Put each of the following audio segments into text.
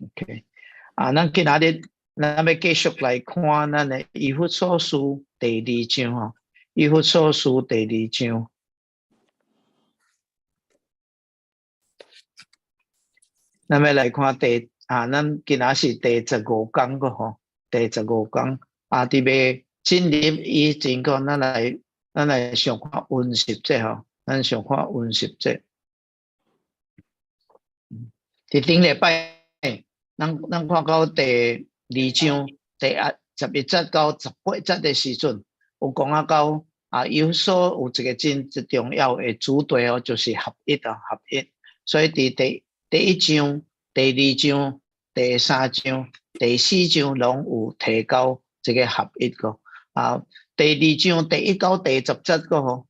OK，啊，咱今仔日咱欲繼續來看咱的以弗所書第二章吼，以弗所書第二章。咱欲來看第啊，咱今仔是第十五講閣吼，第十五講啊，佇欲進入以前閣，咱來上看溫習者吼，咱上看溫習者。佇頂禮拜，咱看到第二章第啊十一節到十八節的時陣，有講啊到啊，有所有一個真重要的主題哦，就是合一啊，合一。所以佇第一章、第二章、第三章、第四章攏有提到這個合一個啊。第二章第一到第十節個吼，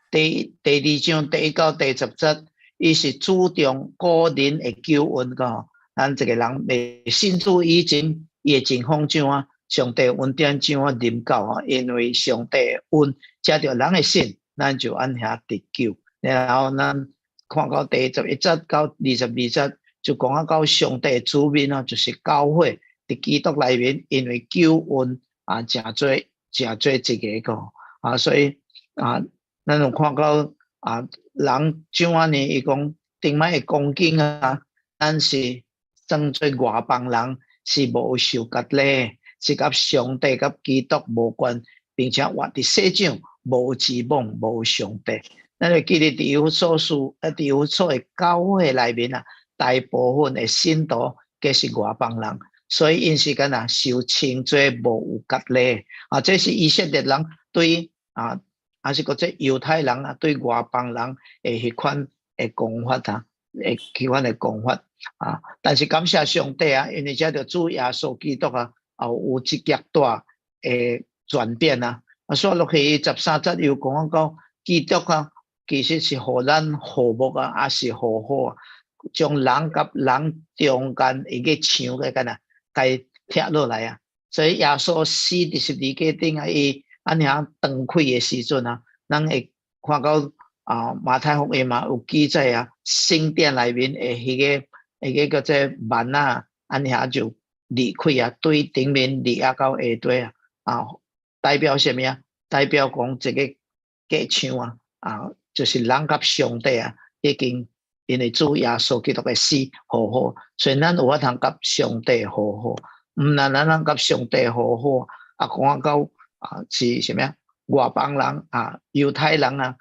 第二章第一到第十節，伊是注重個人的救恩個吼。咱一個人未信主以前，伊的情況怎啊？上帝恩典怎啊臨到啊？因為上帝的恩，藉著人的信，咱就按遐得救。然後咱看到第十一節到二十二節，就講啊到上帝的子民啊，就是教會佇基督內面，因為救恩啊，成做成做一個個啊，所以啊，咱有看到啊，人怎按呢？伊講頂擺的光景啊，咱是算做外邦人，是無受割禮，是佮上帝佮基督無關，並且活佇世上無指望、無上帝。咱會記得佇以弗所書，啊，佇以弗所的教會內面啊，大部分的信徒皆是外邦人，所以𪜶是敢若受稱做無有割禮啊，這是以色列人對啊，還是閣這猶太人啊，對外邦人的彼款的講法啊，的彼款的講法啊。但是感謝上帝啊，因為藉著主耶穌基督啊，也有這極大的轉變啊。啊，煞落去十三節又講到基督啊，其實是予咱和睦啊，抑是和好啊，將人佮人中間一個牆個敢若共拆落來啊。所以耶穌死佇十字架頂啊，伊按呢斷氣的時陣啊，咱會看到啊，馬太福音嘛有記載啊，聖殿內面的彼個叫做幔仔，按呢就裂開啊，對頂面裂啊到下底啊，啊，代表啥物啊？代表講這個隔牆啊，啊，就是人佮上帝啊，已經因為主耶穌基督的死和好，所以咱有法通佮上帝和好。毋但咱通佮上帝和好，啊，講到啊是啥物啊？外邦人啊，猶太人啊，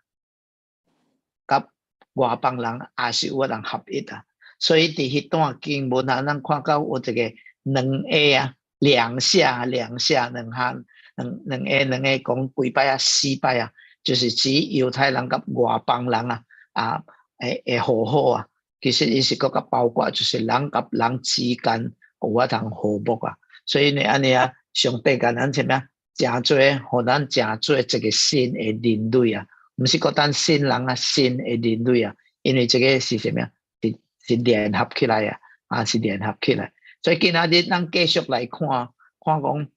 佮外邦人也是有法通合一啊。所以佇彼段經文啊，咱看到有一個兩下啊，兩下兩下兩下兩兩下兩下講幾擺啊，四擺啊，就是指猶太人佮外邦人啊啊會會和好啊。其實伊是閣較包括，就是人佮人之間有法通和睦啊。所以呢，按呢啊，上帝共咱啥物啊，成做，予咱成做一個新的人類啊，毋是閣單新人啊，新的人類啊，因為這個是啥物啊？是是聯合起來啊，啊是聯合起來。所以今仔日咱繼續來看，看講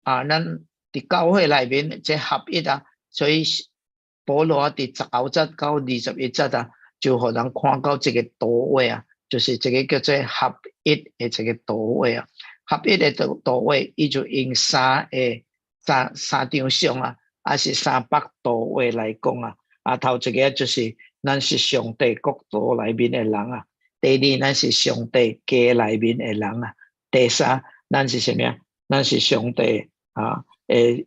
啊，咱佇教會內面這合一啊，所以保羅佇十九節到二十一節啊，就予人看到這個圖畫啊，就是這個叫做合一的這個圖畫啊。合一的圖畫，伊就用三個三三張相啊，抑是三幅圖畫來講啊。啊，頭一個就是咱是上帝國度內面的人啊。第二，咱是上帝家內面的人啊。第三，咱是啥物啊？咱是上帝啊的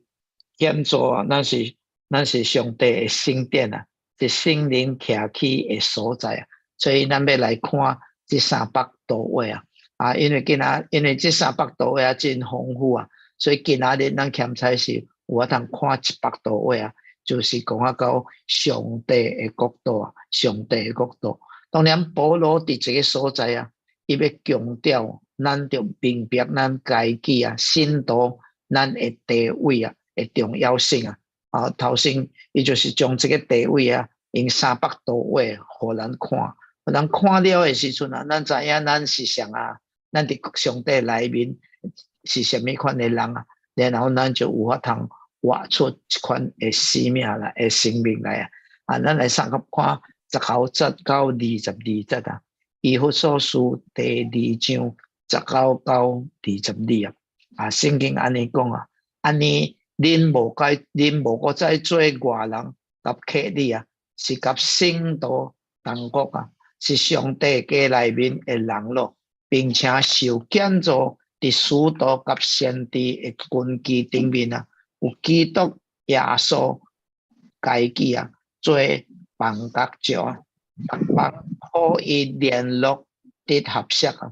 建造啊，咱是上帝的聖殿啊，是聖靈徛起的所在啊。所以咱欲來看這三幅圖畫啊。啊，因為今仔因為這三幅圖畫啊真豐富啊，所以今仔日咱欠彩是有法通看一幅圖畫啊，就是講啊到上帝的國度啊，上帝的國度。當然，保羅佇這個所在啊，伊欲強調，咱著明白咱家己啊，信徒咱的地位啊的重要性啊。啊，頭先伊就是將這個地位啊，用三幅圖畫予咱看。咱看了的時陣啊，咱知影咱是啥啊，咱佇上帝內面是啥物款的人啊，然後咱就有法通活出這款的生命來，的生命來啊。啊，咱來相佮看十九節到二十二節啊，以弗所書第二章19到22啊，啊，聖經按呢講啊，按呢恁無該，恁無閣再做外人佮客旅啊，是佮聖徒同國啊，是上帝家內面的人咯，並且受建造佇使徒佮先知的根基頂面啊，有基督耶穌家己啊，做房角石啊，逐房可以聯絡得合適啊，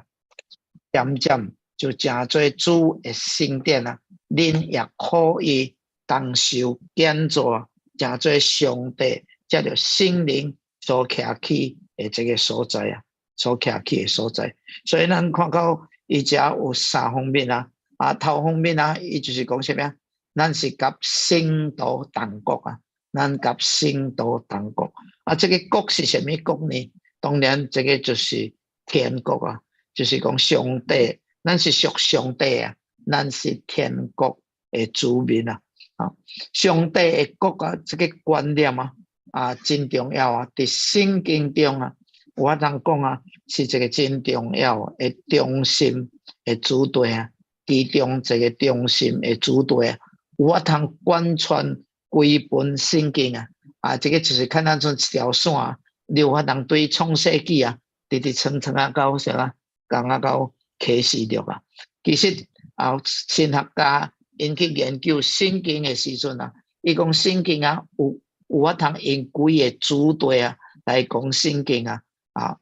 漸漸就成做主的聖殿啊，恁也可以同受建造，成做上帝藉著聖靈所徛起的這个所在啊，所徛起的所在。所以咱看到伊遮有三方面啊，啊頭方面啊，伊就是講啥物啊？咱是佮聖徒同國啊，咱佮聖徒同國。啊，這个國是啥物國呢？當然，這个就是天國啊，就是講上帝，咱是屬上帝啊，咱是天國的子民啊。啊，上帝的國啊，這个觀念啊，啊，真重要啊！佇聖經中啊，有法通講啊，是一个真重要的中心的主題啊，其中一个中心的主題啊，有法通貫穿規本聖經啊。啊，這个就是看咱像一條線啊，你有法通對創世紀啊，直直穿穿啊到啥啊，講啊到啟示錄啊。其實啊，神學家𪜶去研究聖經的時陣啊，伊講聖經啊，有法通用幾个主題啊來講聖經啊，啊，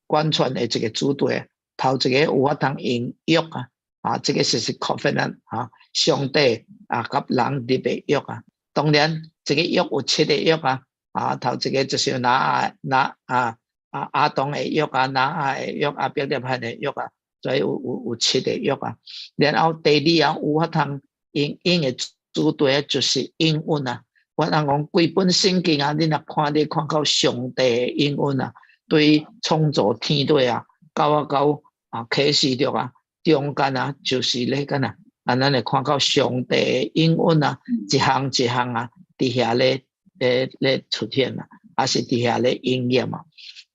貫穿的一个主題，頭一个有法通用約啊，啊，這个就是 covenant 啊，上帝啊，佮人立的約啊。當然，這个約有七个約啊，啊，頭一个就是拿亞拿啊啊亞當的約啊，挪亞的約啊，亞伯拉罕的約啊，所以有七个約啊。然後第二啊，有法通用用的主題就是應允啊。我通講規本聖經啊，你若看你看到上帝的應允啊，對創造天地啊，到啊啟示錄啊，中間啊就是咧敢若啊，咱會看到上帝的應允啊，一項一項啊，佇遐咧出現啊，抑是佇遐咧應驗啊。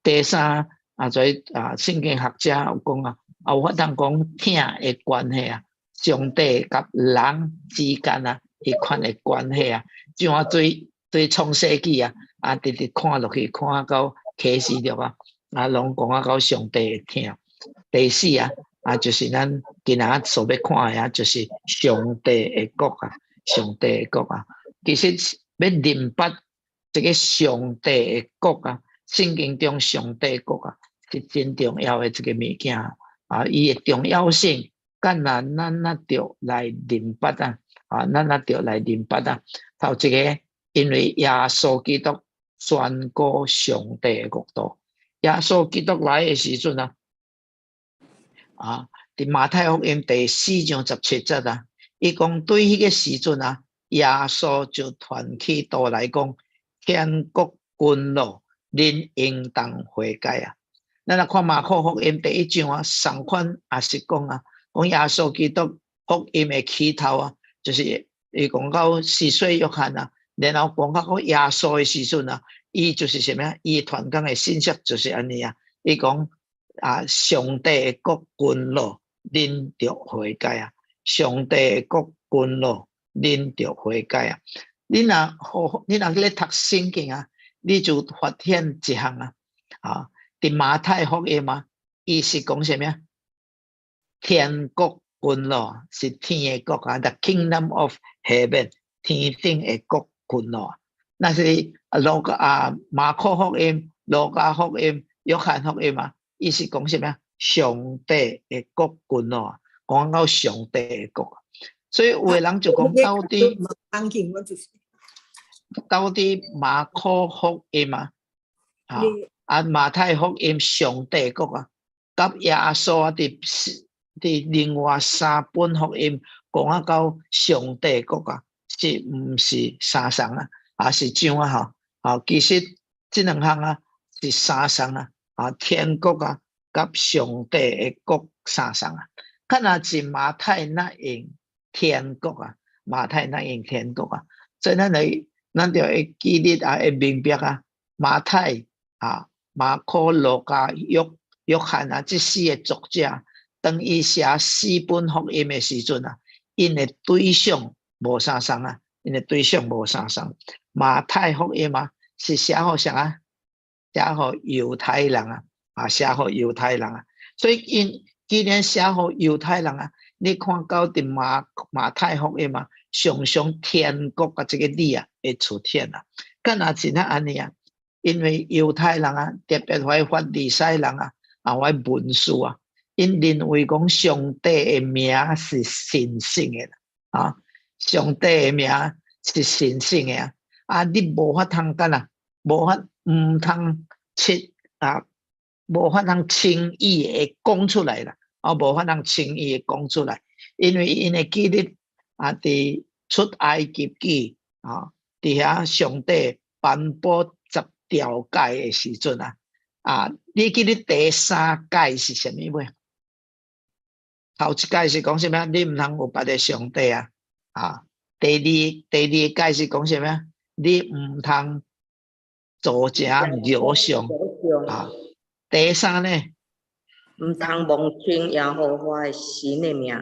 第三啊，所以啊，聖經學者有講啊，啊有法通講疼的關係啊，上帝佮人之間啊，彼款的關係啊，像我對創世紀啊，啊，直直看落去，看到啟示錄啊，啊，攏講啊到上帝的疼。第四啊，啊，就是咱今仔所欲看的啊，就是上帝的國啊，上帝的國啊。其實欲明白這个上帝的國啊，聖經中上帝國啊，是真重要的一个物件啊，伊的重要性，敢若咱若著來明白啊，啊，咱若著來明白啊。頭一个，因為耶穌基督宣告上帝的國度，耶穌基督來的時陣啊，啊，佇馬太福音第四章十七節啊，伊講對彼个時陣啊，耶穌就傳起道來講，天國近咯，恁應當悔改啊。咱來看馬可福音第一章啊，仝款也是講啊，講耶穌基督福音的起頭啊，就是伊講到施洗約翰啊，然後講到耶穌的時陣啊，伊就是啥物啊？伊傳講的信息就是按呢啊，伊講啊，上帝的國近咯，恁著悔改啊！上帝的國近咯，恁著悔改啊！你若好，你若咧讀聖經啊，你就發現一項啊，啊，佇馬太福音啊，伊是講啥物啊？天國近咯，是天的國啊，The kingdom of heaven，天頂的國近咯。若是路加啊，馬可福音、路加福音、約翰福音啊，伊是講啥物啊？上帝的國近咯，講到上帝的國。所以有的人就講到底馬可福音啊，啊啊馬太福音上帝國啊，佮耶穌啊佇另外三本福音講啊到上帝國啊，是毋是相仝啊？抑是像啊吼？啊，其實這兩項啊是相仝啊，啊天國啊，佮上帝的國相仝啊。敢若是馬太若用天國啊，馬太若用天國啊，所以咱來咱就會記得啊，會明白啊，馬太啊、馬可、路加、約約翰啊，這四个作者，當伊寫四本福音的時陣啊，𪜶的對象無相仝啊，𪜶的對象無相仝。馬太福音啊，是寫予啥啊？寫予猶太人啊，啊，寫予猶太人啊。所以𪜶既然寫予猶太人啊，你看到佇馬太福音啊，常常天國啊這个字啊會出現啊。敢若真正按呢啊？因為猶太人啊，特別彼法利賽人啊，啊，彼文士啊，𪜶認為講上帝的名是神聖的啊，上帝的名是神聖的啊，啊，你無法通干啊，無法毋通切啊，無法通輕易的講出來啦，啊，無法通輕易的講出來，因為𪜶會記得啊，佇出埃及記啊，佇遐上帝頒布十條誡的時陣啊，啊，你記得第三誡是啥物無？頭一誡是講啥物？你毋通有別个上帝啊！啊，第二誡是講啥物？你毋通做成偶像啊。第三呢？毋通妄稱耶和華的神的名。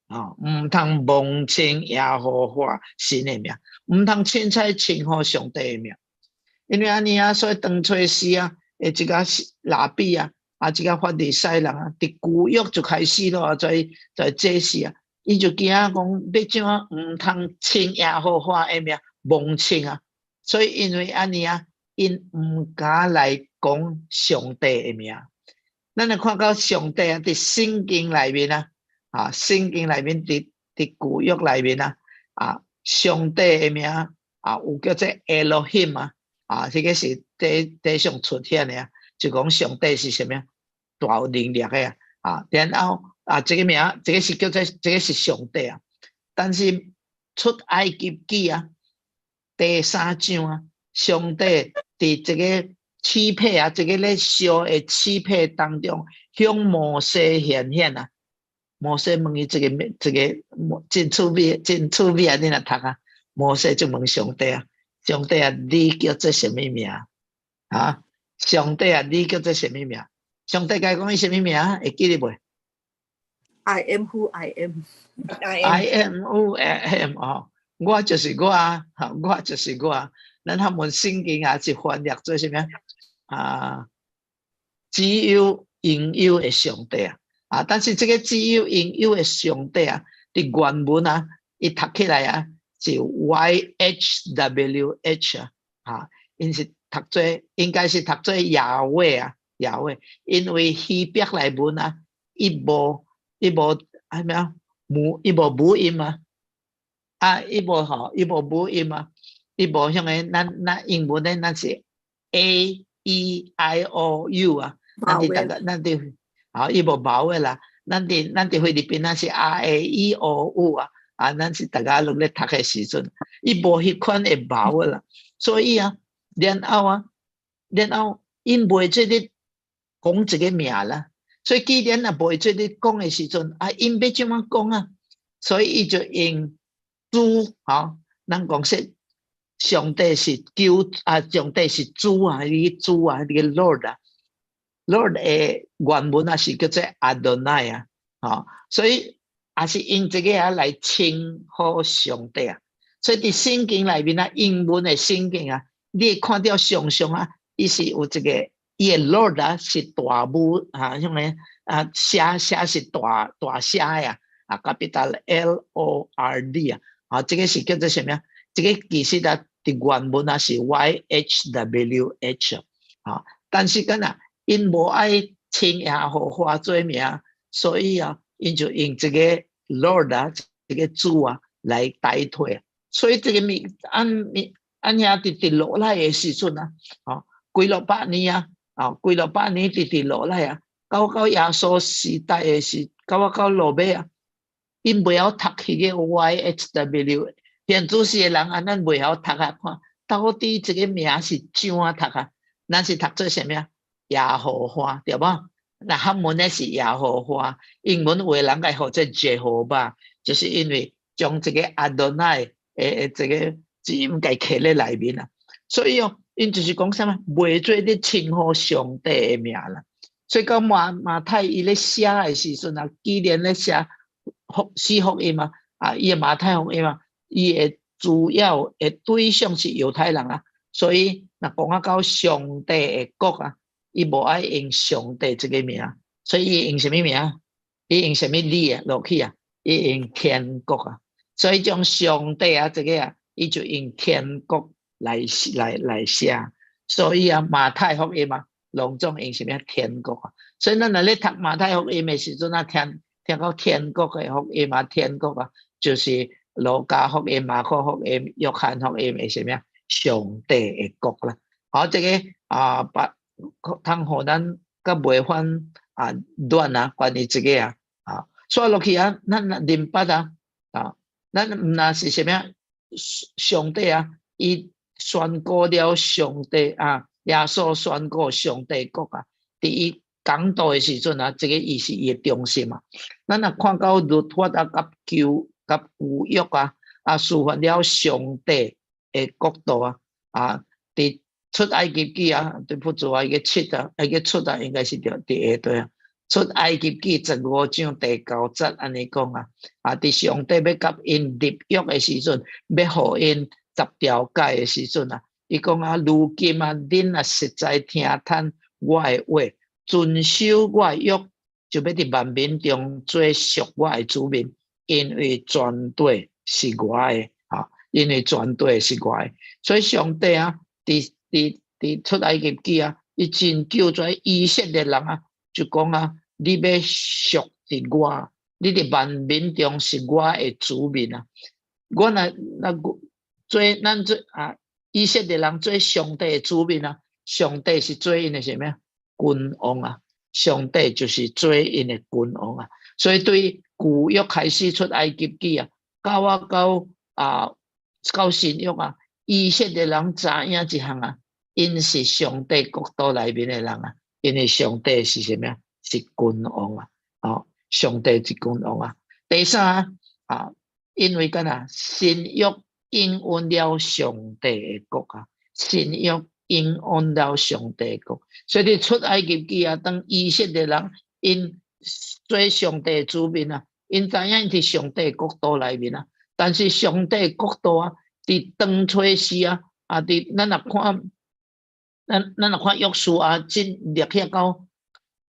啊，毋通妄稱耶和華神的名，毋通凊彩稱呼上帝的名。因為按呢啊，所以當初時啊，的這个拉比啊，啊，這个法利賽人啊，佇舊約就開始咯，在這時啊，伊就驚講欲怎啊，毋通稱耶和華的名，妄稱啊，所以因為按呢啊，𪜶毋敢來講上帝的名。咱來看到上帝啊，佇聖經內面啊，啊，聖經內面佇舊約內面啊，啊，上帝的名啊，有叫做 Elohim 啊，啊，這个是第第上出現的啊，就講上帝是啥物大有能力的啊，啊，然後啊，這个名，這个是叫做這个是上帝啊，但是出埃及記啊，第三章啊，上帝佇這个刺柏啊，這个咧燒的刺柏當中，向摩西顯現啊。摩西問伊這个這个真趣味，真趣味啊！你若讀啊，摩西就問上帝啊，上帝啊，你叫做啥物名？啊，上帝啊，你叫做啥物名？上帝共伊講伊啥物名？會記得袂？I am who I am。 I am who I am 哦，我就是我啊，我就是我。咱他們聖經也是翻譯做啥物啊？只有擁有的上帝啊！啊，但是這个只有擁有的上帝啊，佇原文啊，伊讀起來啊是 YHWH 啊，啊，𪜶是讀做應該是讀做雅威啊，雅威，因為希伯來文啊，伊無係咩啊？母伊無母音啊，啊，伊無吼，伊無母音啊，伊無像個咱英文咧，咱是 A E I O U 啊，咱佇逐個咱佇啊，伊無 vowel 啦，咱佇菲律賓咱是 R A E O U 啊，啊，咱是逐家攏咧讀的時陣，伊無彼款的 vowel 啦，所以啊，然後啊，然後𪜶袂做咧講這个名啦，所以既然若袂做咧講的時陣，啊，𪜶欲怎樣講啊？所以伊就用主，吼，咱講說上帝是救啊，上帝是主啊，你主啊，你个 Lord 啊，Lord 的原文啊是叫做阿多奈啊，吼，所以也是用這个啊來稱呼上帝啊。所以佇聖經內面啊，英文的聖經啊，你會看著常常啊，伊是有一個伊的 Lord 啊是大母啊，像個啊寫寫是大大寫的啊，啊 capital L O R D 啊，啊，這个是叫做啥物啊？這个其實啊，佇原文啊是 YHWH 啊，但是敢若𪜶無愛稱耶和華做名，所以啊，𪜶就用這个 Lord 啊，這个主啊來代替。所以這个物按按遐直直落來的時陣啊，啊，幾落百年啊，啊，幾落百年直直落來啊，到耶穌時代的時，到落尾啊，𪜶袂曉讀彼个 YHW，現主時的人啊，咱袂曉讀啊，看到底這个名是怎啊讀啊？咱是讀做啥物啊？耶和華對無？那漢文呢是耶和華，英文有的人共號做 Jehovah，就是因為將這个阿多奈的這个字音共刻咧內面啊，所以哦，𪜶就是講啥物？袂做咧稱呼上帝的名啦。所以講馬太伊咧寫的時陣啊，紀年咧寫四福音啊，啊，伊的馬太福音啊，伊的主要的對象是猶太人啊，所以若講啊到上帝的國啊，伊無愛用上帝這個名，所以伊用啥物名？伊用啥物字啊落去啊？伊用天國啊，所以將上帝啊這個啊，伊就用天國來寫，所以啊馬太福音啊，攏總用啥物天國啊。所以咱若咧讀馬太福音的時陣啊，聽到天國的福音啊，天國啊，就是路加福音、馬可福音、約翰福音的啥物上帝的國啦。好，這個啊，把通予咱較袂反啊亂啊，關於這個啊，啊，煞落去啊，咱若明白啊，啊，咱毋但是啥物上帝啊，伊宣告了上帝啊，耶穌宣告上帝國啊，佇伊講道的時陣啊，這個伊是伊的中心啊。咱若看到律法啊，佮舊佮舊約啊，啊，示範了上帝的國度啊，啊，佇出埃及記啊，對不住啊，伊個七啊，伊個出啊，應該是佇下底啊。出埃及記15章第9節按呢講啊，啊，佇上帝欲佮𪜶立約的時陣，欲予𪜶十條誡的時陣啊，伊講啊，如今啊，恁若實在聽趁我的話，遵守我的約，就欲佇萬民中做屬我的子民，因為全地是我的，啊，因為全地是我的，所以上帝啊，佇出埃及記啊，伊拯救這以色列人啊，就講啊，你欲屬佇我，你佇萬民中是我的子民啊。我若做咱做啊，以色列人做上帝的子民啊，上帝是做𪜶的啥物君王啊，上帝就是做𪜶的君王啊。所以對舊約開始出埃及記啊，到啊到啊到新約啊，以色列人知影一項啊，𪜶是上帝國度內面的人啊，因為上帝是啥物？是君王啊，哦，上帝是君王啊。第三啊，因為敢若新約應允了上帝的國啊，新約應允了上帝的國，所以佇出埃及記啊，當以色列人𪜶做上帝的子民啊，𪜶知影𪜶佇上帝國度內面啊，但是上帝國度啊，佇當初時啊，啊，佇咱若看約書亞進入遐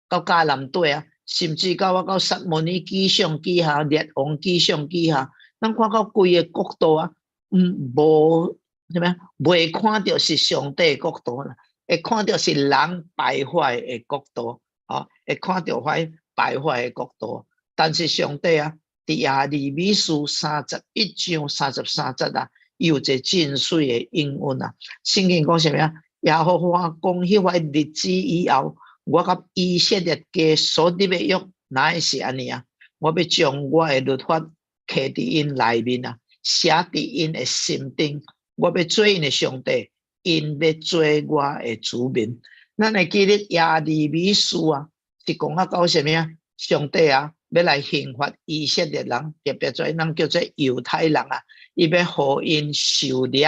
到迦南地啊，甚至到我到撒母耳記上記下、列王紀上記下，咱看到規个國度啊，無啥物啊，袂看著是上帝國度啦，會看著是人敗壞的國度，哦，會看著壞敗壞的國度。但是上帝啊，佇耶利米書31章33節啊，伊有一個真媠的應允啊。聖經講啥物啊？耶和華講彼塊日子以後，我佮以色列家所立的約，哪會是按呢啊？我欲將我的律法刻佇𪜶內面啊，寫佇𪜶的心頂。我欲做𪜶的上帝，𪜶欲做我的子民。咱會記得耶利米書啊，是講啊到啥物啊？上帝啊，欲來刑罰以色列人，特別做咱叫做猶太人啊，伊欲予𪜶受掠，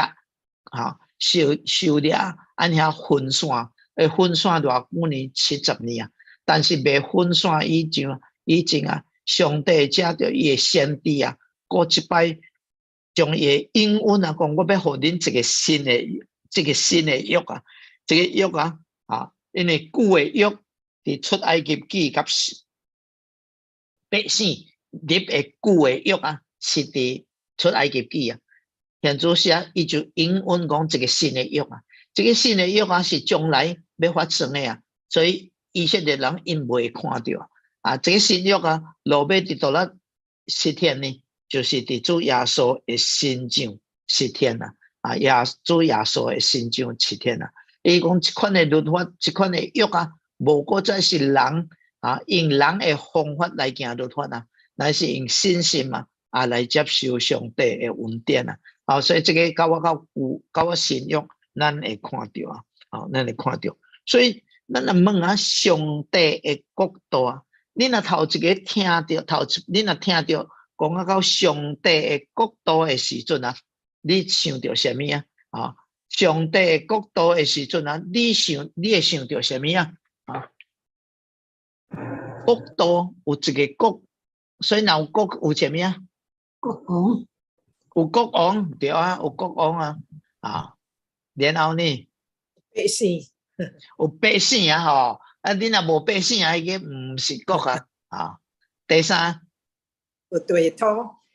哈，受掠，按遐分散，會分散偌久呢？70年啊！但是未分散以前啊，上帝藉著伊的先知啊，閣一擺將伊的應允啊，講我欲予恁一個新的，這個新的約啊，這個約啊，啊，因為舊的約佇出埃及記佮百姓立的舊的約啊，是佇出埃及記啊。現主寫伊就應允講一個新的約啊，這個新的約啊是將來欲發生的啊，所以以色列人𪜶未看著啊，這個新約啊，落尾佇佗落實現呢，就是佇主耶穌的身上實現啊，啊，主耶穌的身上實現啊。伊講這款的律法，這款的約啊，無閣再是人啊用人的方法來行律法啊，乃是用信心啊啊來接受上帝的恩典啊。啊，所以這個佮我較有佮我新約，咱會看著啊，好，咱會看著。所以咱若問啊，上帝的國度啊，你若頭一个聽著頭一，你若聽著講啊到上帝的國度的時陣啊，你想著啥物啊？啊，上帝的國度的時陣啊，你會想著啥物啊？啊？國度有一個國，所以若有國有啥物啊？國王。有國王對啊，有國王啊，啊，然後呢？百姓。有百姓啊吼，啊，你若無百姓啊，彼個毋是國啊，啊。第三，有地土，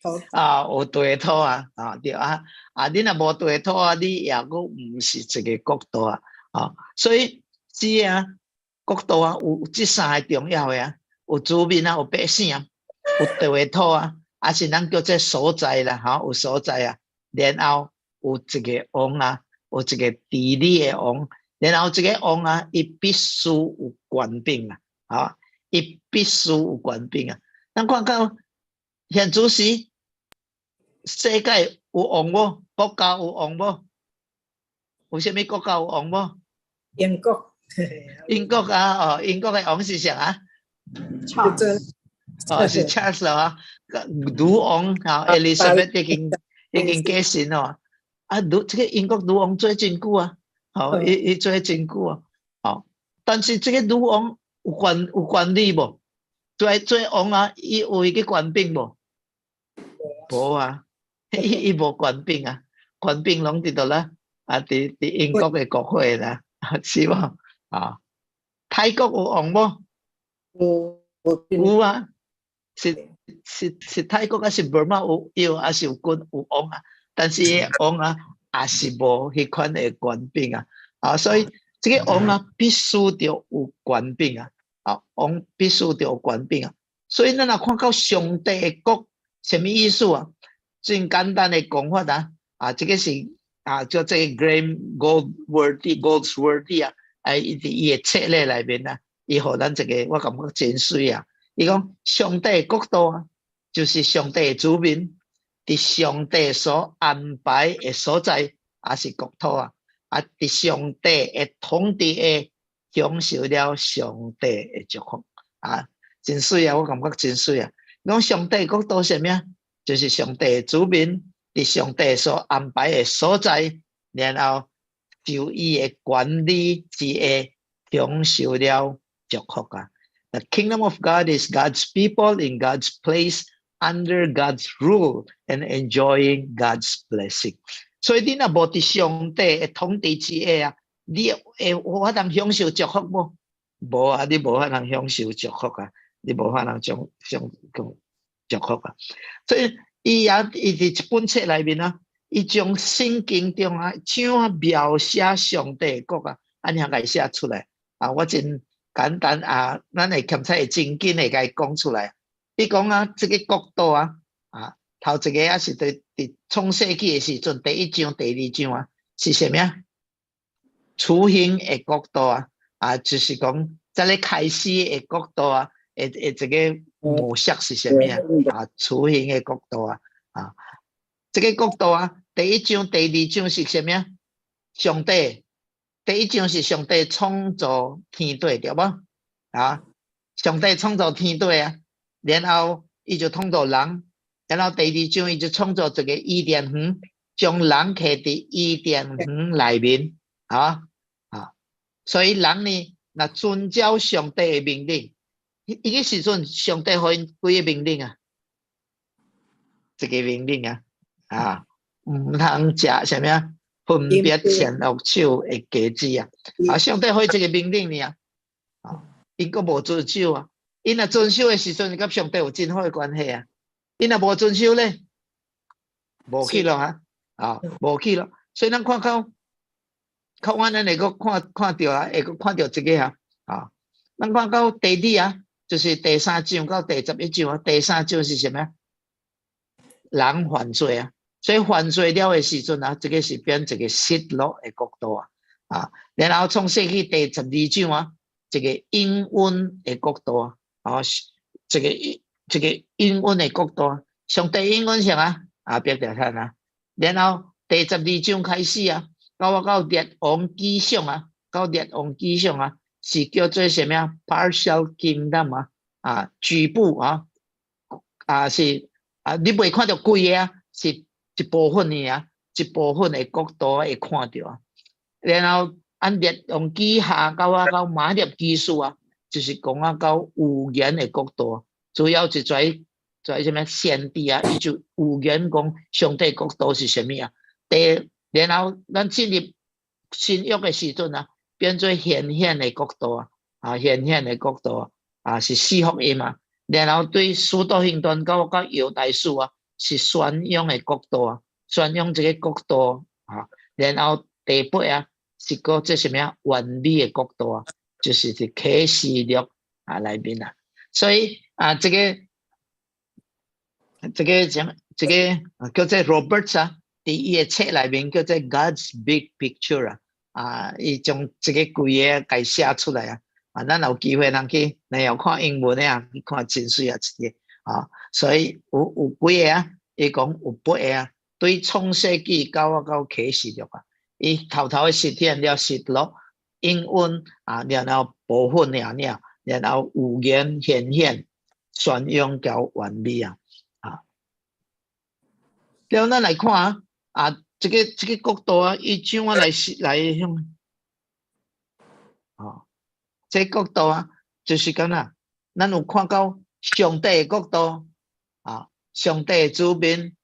土啊，有地土啊，啊對啊，啊，你若無地土啊，你也閣毋是一個國度啊，啊，所以是啊，國度啊，有這三个重要的啊，有子民啊，有百姓啊，有地土啊，抑是咱叫做所在啦，吼，有所在啊，然後有一個王啊，有一個治理的王，然後這個王啊，伊必須有權柄啊，啊，伊必須有權柄啊。咱看到現此時世界有王無？國家有王無？有啥物國家有王無？英國。英國啊，哦，英國的王是誰啊？哦，是 Charles 啊，女王啊，Elizabeth 已經過身咯。啊，女這個英國女王做真久啊，哦，伊做真久啊，哦，但是這個女王有權力無？做王啊，伊有彼個權柄無？無啊，伊無權柄啊，權柄攏佇佗啦？啊，佇英國的國會啦，是無？啊，泰國有王無？有。有啊，是泰國抑是 Burma 有，抑是有君有王啊，但是王啊，也是無彼款的權柄啊，啊，所以這個王啊，必須著有權柄啊，啊，王必須著有權柄啊，所以咱若看到上帝的國，啥物意思啊？真簡單的講法啊，啊，這個是啊，叫做 Graham Goldsworthy 啊，啊，伊佇伊的冊咧內面啊，伊予咱一個，我感覺真媠啊。伊講上帝的國度啊，就是上帝的子民，佇上帝所安排的所在，抑是國土啊，啊，佇上帝的統治下，享受了上帝的祝福啊，真媠啊！我感覺真媠啊！講上帝國度是啥物？就是上帝的子民，佇上帝所安排的所在，然後受伊的管理之下，享受了祝福啊！The kingdom of God is God's people in God's place under God's rule and enjoying God's blessing。所以你若無佇上帝的統治之下啊，你會有法通享受祝福無？無啊，你無法通享受祝福啊！你無法通享祝福啊！所以伊也伊佇這本冊內面啊，伊將聖經中啊，怎樣描寫上帝的國啊，按呢共伊寫出來啊！我真簡單啊，咱會檢查會真緊會共伊講出來。伊講啊，這個國度啊，啊，頭一個啊是佇創世紀的時陣，第一章、第二章啊，是啥物啊？雛形的國度啊，啊，就是講在咧開始的國度啊，的這個模式是啥物啊？啊，雛形的國度啊，啊，這個國度啊，第一章、第二章是啥物啊？上帝，第一章是上帝創造天地，對無？啊，上帝創造天地啊，然後伊就創造人，然後第二章伊就創造一個伊甸園，將人放佇伊甸園內面，啊啊，所以人呢，若遵照上帝的命令，彼個時陣上帝予𪜶幾个命令啊？一個命令啊，啊，毋通食啥物啊？分別善惡樹的果子啊！啊，上帝予這個命令爾，啊，𪜶閣無遵守啊！𪜶若遵守的時陣，佮上帝有真好的關係啊！𪜶若無遵守咧，無去咯哈，啊，無去咯。所以咱看到，較晚咱會閣看看著啊，會閣看著這個啊，啊，咱看到第二啊，就是第三章到第11章啊，第三章是啥物？人犯罪啊！所以犯罪了的時陣啊，這個是變一個失落的國度啊，啊，然後創世紀第12章啊，這個應允的國度啊，啊，這個應允的國度啊，上帝應允啥啊？啊，別條看啊，然後第十二章開始啊，到列王紀上啊，到列王紀上啊，是叫做啥物啊？Partial Kingdom 啊，啊，局部啊，啊是啊，你袂看著規個啊，是一部分的啊，一部分的國度會看著啊。然後按列王紀下到啊到馬列記事啊，就是講啊到預言的國度，主要是在在啥物先知啊，伊就預言講上帝國度是啥物啊？第然後咱進入新約的時陣啊，變做顯現的國度啊，啊顯現的國度啊，啊是四福音啊。然後對使徒行傳到到猶大書啊，是宣揚的國度啊，宣揚這个國度啊。然後第八啊，是閣這啥物啊？完美的國度啊，就是佇啟示錄啊內面啊。所以啊，這個這個什這個叫做 Roberts 啊，佇伊的冊內面叫做 God's Big Picture 啊，啊，伊將這个規个共寫出來啊。啊，咱有機會通去，若有看英文的啊，去看真媠啊一個啊。所以有有幾个啊，伊講有八个啊，對創世紀到啊到啟示錄啊，伊頭頭的實驗了實錄應允啊，然後部分爾爾，然後預言顯現宣揚交完美啊，啊。了，咱來看啊，啊，這个這个國度啊，伊怎啊來來向，啊，這個國度啊，就是講啊，咱有看到上帝的國度啊，上帝的子民，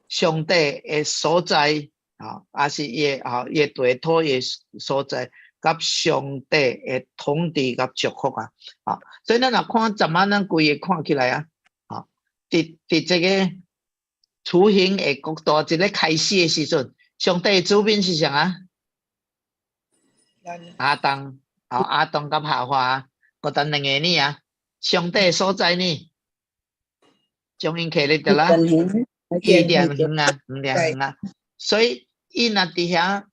上帝的所在啊，抑是伊的啊，伊的地土的所在，佮上帝的統治佮祝福啊，啊，所以咱若看昨晚咱規个看起來啊，啊，佇佇這个雛形的國度，一个開始的時陣，上帝的子民是啥啊？亞當，啊，亞當佮夏娃，閣等兩个呢啊，上帝的所在呢？將𪜶揢咧佗啦？伊甸園啊，伊甸園啊，所以𪜶若佇遐，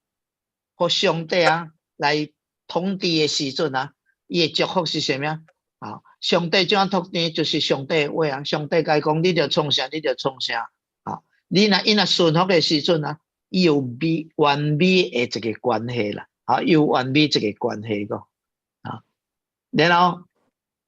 予上帝啊來統治的時陣啊，伊的祝福是啥物啊？啊，上帝怎樣統治？就是上帝的話啊，上帝共伊講，你著創啥，你著創啥。啊，你若𪜶若順服的時陣啊，伊有美完美的一个關係啦，啊，有完美一个關係個，啊，然後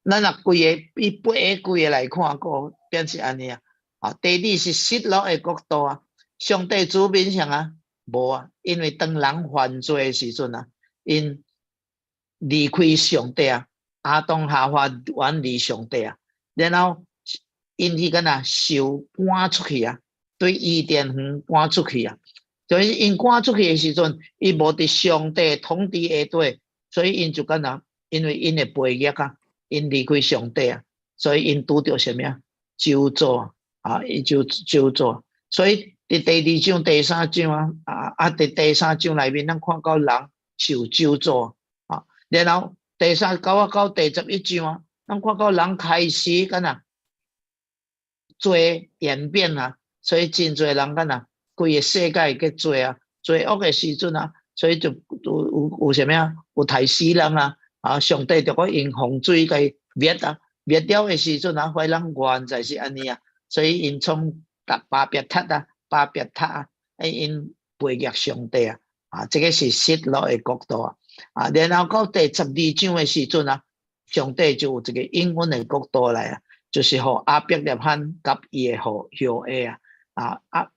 咱若規个以八个規个來看，閣變是按呢啊。啊，第二是失落的國度啊，上帝子民啥啊？無啊，因為當人犯罪的時陣啊，𪜶離開上帝啊，亞當夏娃遠離上帝啊，然後𪜶去敢若受趕出去啊，對伊甸園趕出去啊，所以𪜶趕出去的時陣，伊無佇上帝統治下底，所以𪜶就敢若因為𪜶的背逆啊，𪜶離開上帝啊，所以𪜶拄著啥物啊？咒詛啊，伊就咒詛，所以佇第二章、第三章啊，啊啊，佇第三章內面，咱看到人受咒詛啊，然後第三九啊到第11章啊，咱看到人開始敢若罪演變啊，所以真濟人敢若規个世界去罪啊，罪惡的時陣啊，所以就有有有啥物啊？有刣死人啊！啊，上帝就閣用洪水共滅啊，滅了的時陣啊，發現人原來是按呢啊，所以𪜶創巴別塔啊，巴別塔啊，欸，𪜶背逆上帝啊，啊，這个是失落的國度啊，啊，然後到第12章的時陣啊，上帝就有一個應允的國度來啊，就是予亞伯拉罕佮伊的後後裔啊，啊啊，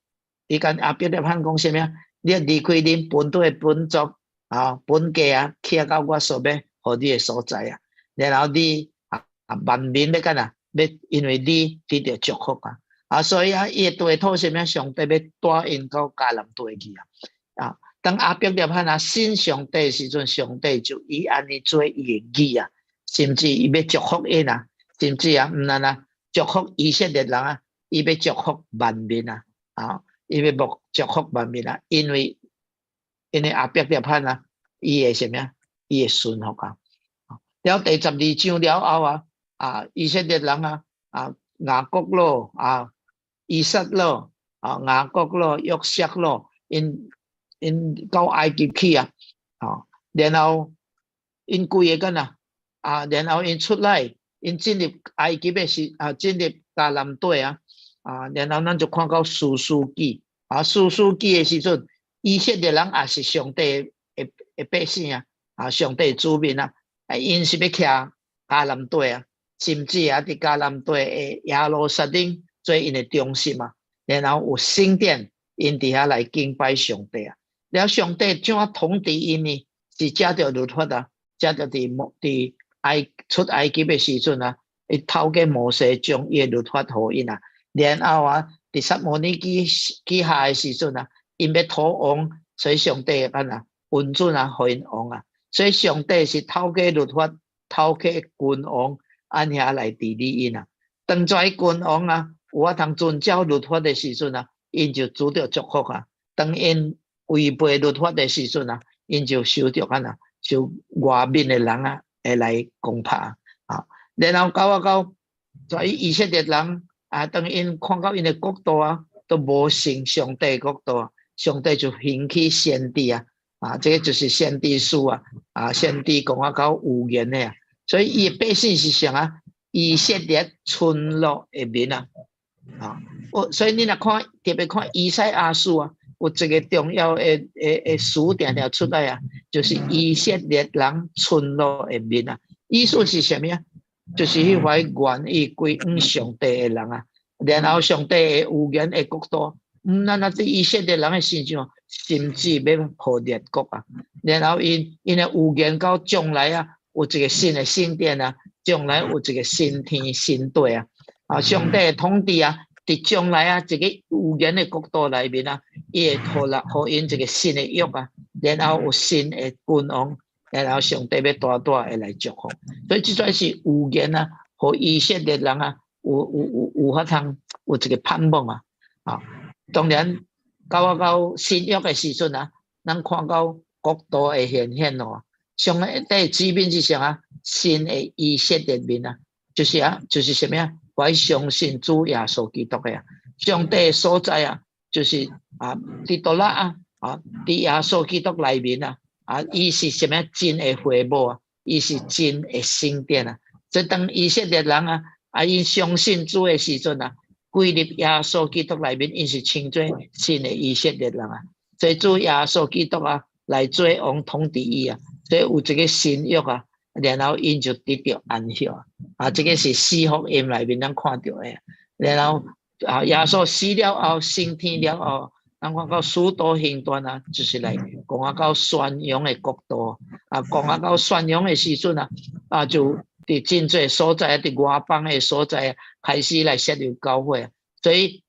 伊共亞伯拉罕講啥物啊？你離開恁本地的本族啊，本家啊，去到我所欲予你的所在啊，然後你啊萬民欲按怎？欲因為你得著祝福啊，啊，所以啊，伊的地土啥物？上帝欲帶𪜶到迦南地去啊，啊，當亞伯拉罕啊信上帝的時陣，上帝就以按呢做伊的義啊，甚至伊欲祝福𪜶啊，甚至啊，毋但啊祝福以色列人啊，伊欲祝福萬民啊，啊，伊欲祝福萬民啊，因為因為亞伯拉罕啊，伊會啥物啊？伊會順服啊。了第十二章了後啊，啊，以色列人啊，啊，雅各咯，啊，以撒咯，啊，雅各咯，約瑟咯，𪜶𪜶到埃及去啊，啊，然後𪜶規個敢若啊，然後𪜶出來，𪜶進入埃及的時啊，進入迦南地啊，啊，然後咱就看到士師記，啊，士師記的時陣，以色列人也是上帝的的百姓啊，啊，上帝的子民啊，啊，𪜶是欲徛迦南地啊，甚至啊，佇迦南地的耶路撒冷做𪜶的中心啊，然後有聖殿，𪜶佇遐來敬拜上帝啊。了，上帝怎樣統治𪜶呢？是藉著律法啊，藉著佇摩佇出埃及的時陣啊，伊透過摩西將伊的律法予𪜶啊，然後啊，佇撒母耳記下的時陣啊，𪜶欲討王，所以上帝按怎允准啊，予𪜶王啊，所以上帝是透過律法，透過君王按遐來治理𪜶啊。當這君王啊，有法通遵照律法的時陣啊，𪜶就得著祝福啊。當𪜶違背律法的時陣啊，𪜶就受著按怎受外面的人啊會來攻拍啊。然後到啊到，所以以色列人啊，當𪜶看到𪜶的國度啊，都無信上帝國度啊，上帝就興起先知啊，啊，這个就是先知書啊，啊，先知講啊到預言的啊，所以伊的百姓是啥啊？以色列村落的民啊，啊，我所以你若看特別看以賽亞書啊，有一個重要的詞定定出來啊，就是以色列人村落的民啊，意思是啥物啊？就是彼塊願意歸向上帝的人啊，然後上帝的預言的國度，毋但若對以色列人的身上，甚至欲予列國啊，然後𪜶的預言到將來啊，有一個新的聖殿啊，將來有一個新天新地啊，啊，上帝的統治啊，佇將來啊，這個預言的國度內面啊，伊會予啦，予𪜶一個新的約啊，然後有新的君王，然後上帝欲大大的來祝福，所以這跩是預言啊，予以色列人啊，有法通有一個盼望啊，啊，當然到啊到新約的時陣啊，咱看到國度的顯現咯，上帝子民是啥啊？新的以色列民啊，就是啊，就是啥物啊？我相信主耶穌基督的啊，上帝的所在啊，就是啊，佇倒啦啊，啊，佇耶穌基督內面啊，啊，伊是啥物真的會幕啊，伊是真的聖殿啊。這當以色列人啊，啊，𪜶相信主的時陣啊，歸入耶穌基督內面，𪜶是稱做新的以色列人啊。所以主耶穌基督啊，來做王統治伊啊，所以有這個新約啊，然後𪜶就得著安息啊。啊，這個是四福音內面咱看著的。然後啊，耶穌死了後，升天了後，咱看到使徒行傳啊，就是來講啊到宣揚的國度啊，講啊到宣揚的時陣啊，啊就佇真濟所在，佇外邦的所在開始來設立教會啊。所以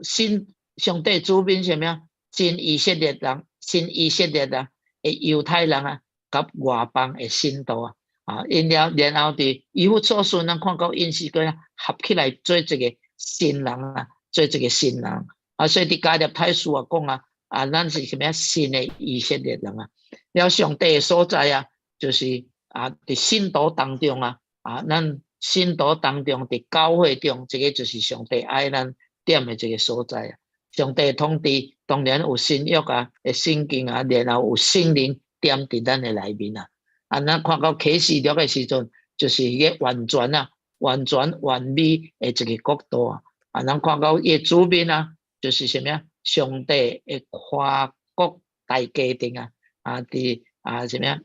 新上帝子民啥物啊？新以色列人，新以色列人的猶太人啊，佮外邦的信徒啊，啊，𪜶了然後佇以弗所書，咱看到𪜶是閣合起來做一個新人啊，做一個新人啊，所以佇加拉太書啊講啊，啊，咱是啥物啊？新的以色列人啊，了上帝的所在啊，就是啊，佇信徒當中啊，啊，咱信徒當中佇教會中，這個就是上帝愛咱踮的這個所在啊。上帝統治當然有新約啊，的聖經啊，然後有聖靈踮佇咱的內面啊。啊，咱看到啟示錄的時陣，就是彼個完全啊、完全完美的一個國度啊。啊，咱看到伊的子民啊，就是啥物啊？上帝的跨國大家庭啊，啊，佇啊啥物啊？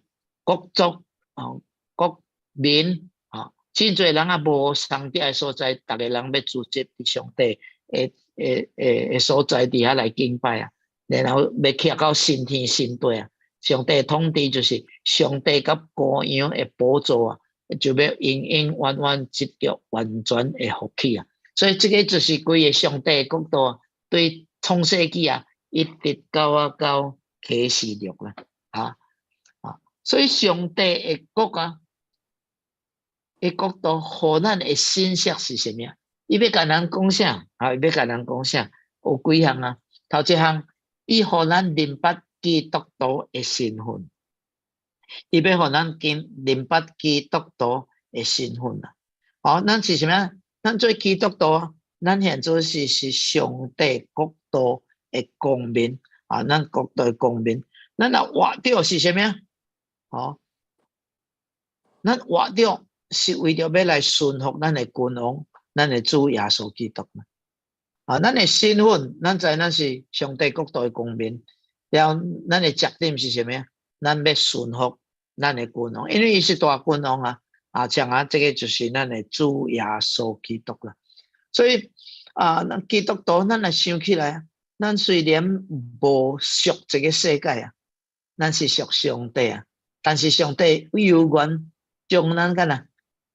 各族啊、國民啊，真濟人啊無相仝的所在，逐个人欲聚集佇上帝的所在佇遐來敬拜啊，然後欲徛到新天新地啊。上帝統治就是上帝佮羔羊的寶座啊，就欲永永遠遠得著完全的福氣啊。所以這個就是規个上帝的國度啊，對創世紀啊，一直到啊到啟示錄啦，啊啊，所以上帝的國啊，的國度，予咱的信息是啥物啊？伊欲共人講啥？啊，伊欲共人講啥？有幾項啊？頭一項，伊予咱明白基督徒的身份，伊欲予咱見明白基督徒的身份啊！好，咱是啥物？咱做基督徒，咱現在是上帝國度的公民啊！咱國度的公民，咱若活著是啥物啊？哦，咱活著是為著欲來順服咱的君王，咱的主耶穌基督嘛。啊，咱的身份，咱知咱是上帝國度的公民，然後咱的責任是啥物啊？咱欲順服咱的君王，因為伊是大君王啊！啊，像啊，這個就是咱的主耶穌基督啦。所以啊，咱基督徒，咱來想起來啊，咱雖然無屬這個世界啊，咱是屬上帝啊，但是上帝猶原將咱敢若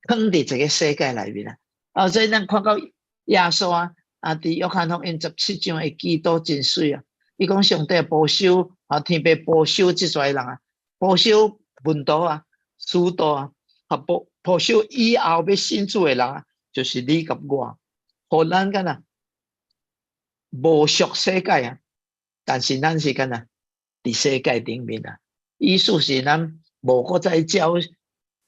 囥佇這個世界內面啊！啊，所以咱看到耶穌啊，啊，佇約翰福音17章的祈禱真媠啊！伊講上帝保守啊，天父保守這濟人啊，保守門徒啊、使徒啊，啊保守以後欲信主的人啊，就是你佮我，予咱敢若無屬世界啊，但是咱是敢若佇世界頂面啊。意思是咱無閣再照世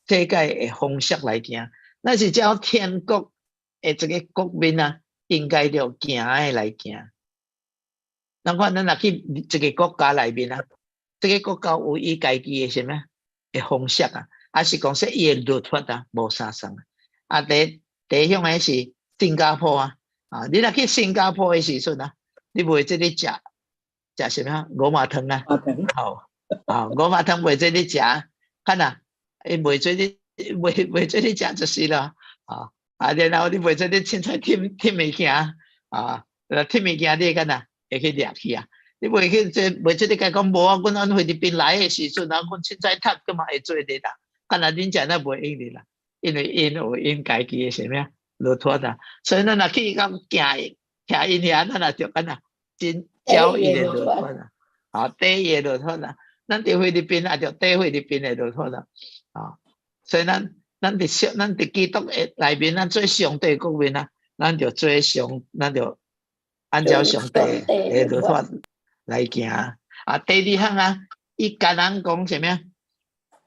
界的方式來行，咱是照天國的這個國民啊，應該著行的來行。咱看咱若去一個國家內面啊，這個國家有伊家己的啥物的方式啊，還是講說伊的律法啊，無相仝啊。啊，第一項的是新加坡啊，啊，你若去新加坡的時陣啊，你袂使咧食食啥物五馬湯啊？好，啊，五馬湯袂使咧食，看啊，伊袂使咧，袂使咧食就是咯，啊，啊，然後你袂使咧凊彩添添物件，啊，添物件你會敢若會去掠去啊？你袂去這袂使你共講無啊？阮按菲律賓來的時陣啊，阮凊彩讀閣嘛會做得啦。看來恁食那袂用得啦，因為𪜶有𪜶家己的啥物啊律法啊，所以咱若去到行徛𪜶遐，咱也著敢若真照伊的律法啊，啊，綴伊的律法啊。咱佇菲律賓也著綴菲律賓的律法啊，啊，所以咱佇基督的內面，咱做上帝國民啊，咱就按照上帝的律法來行。啊，第二項啊，伊共人講啥物啊？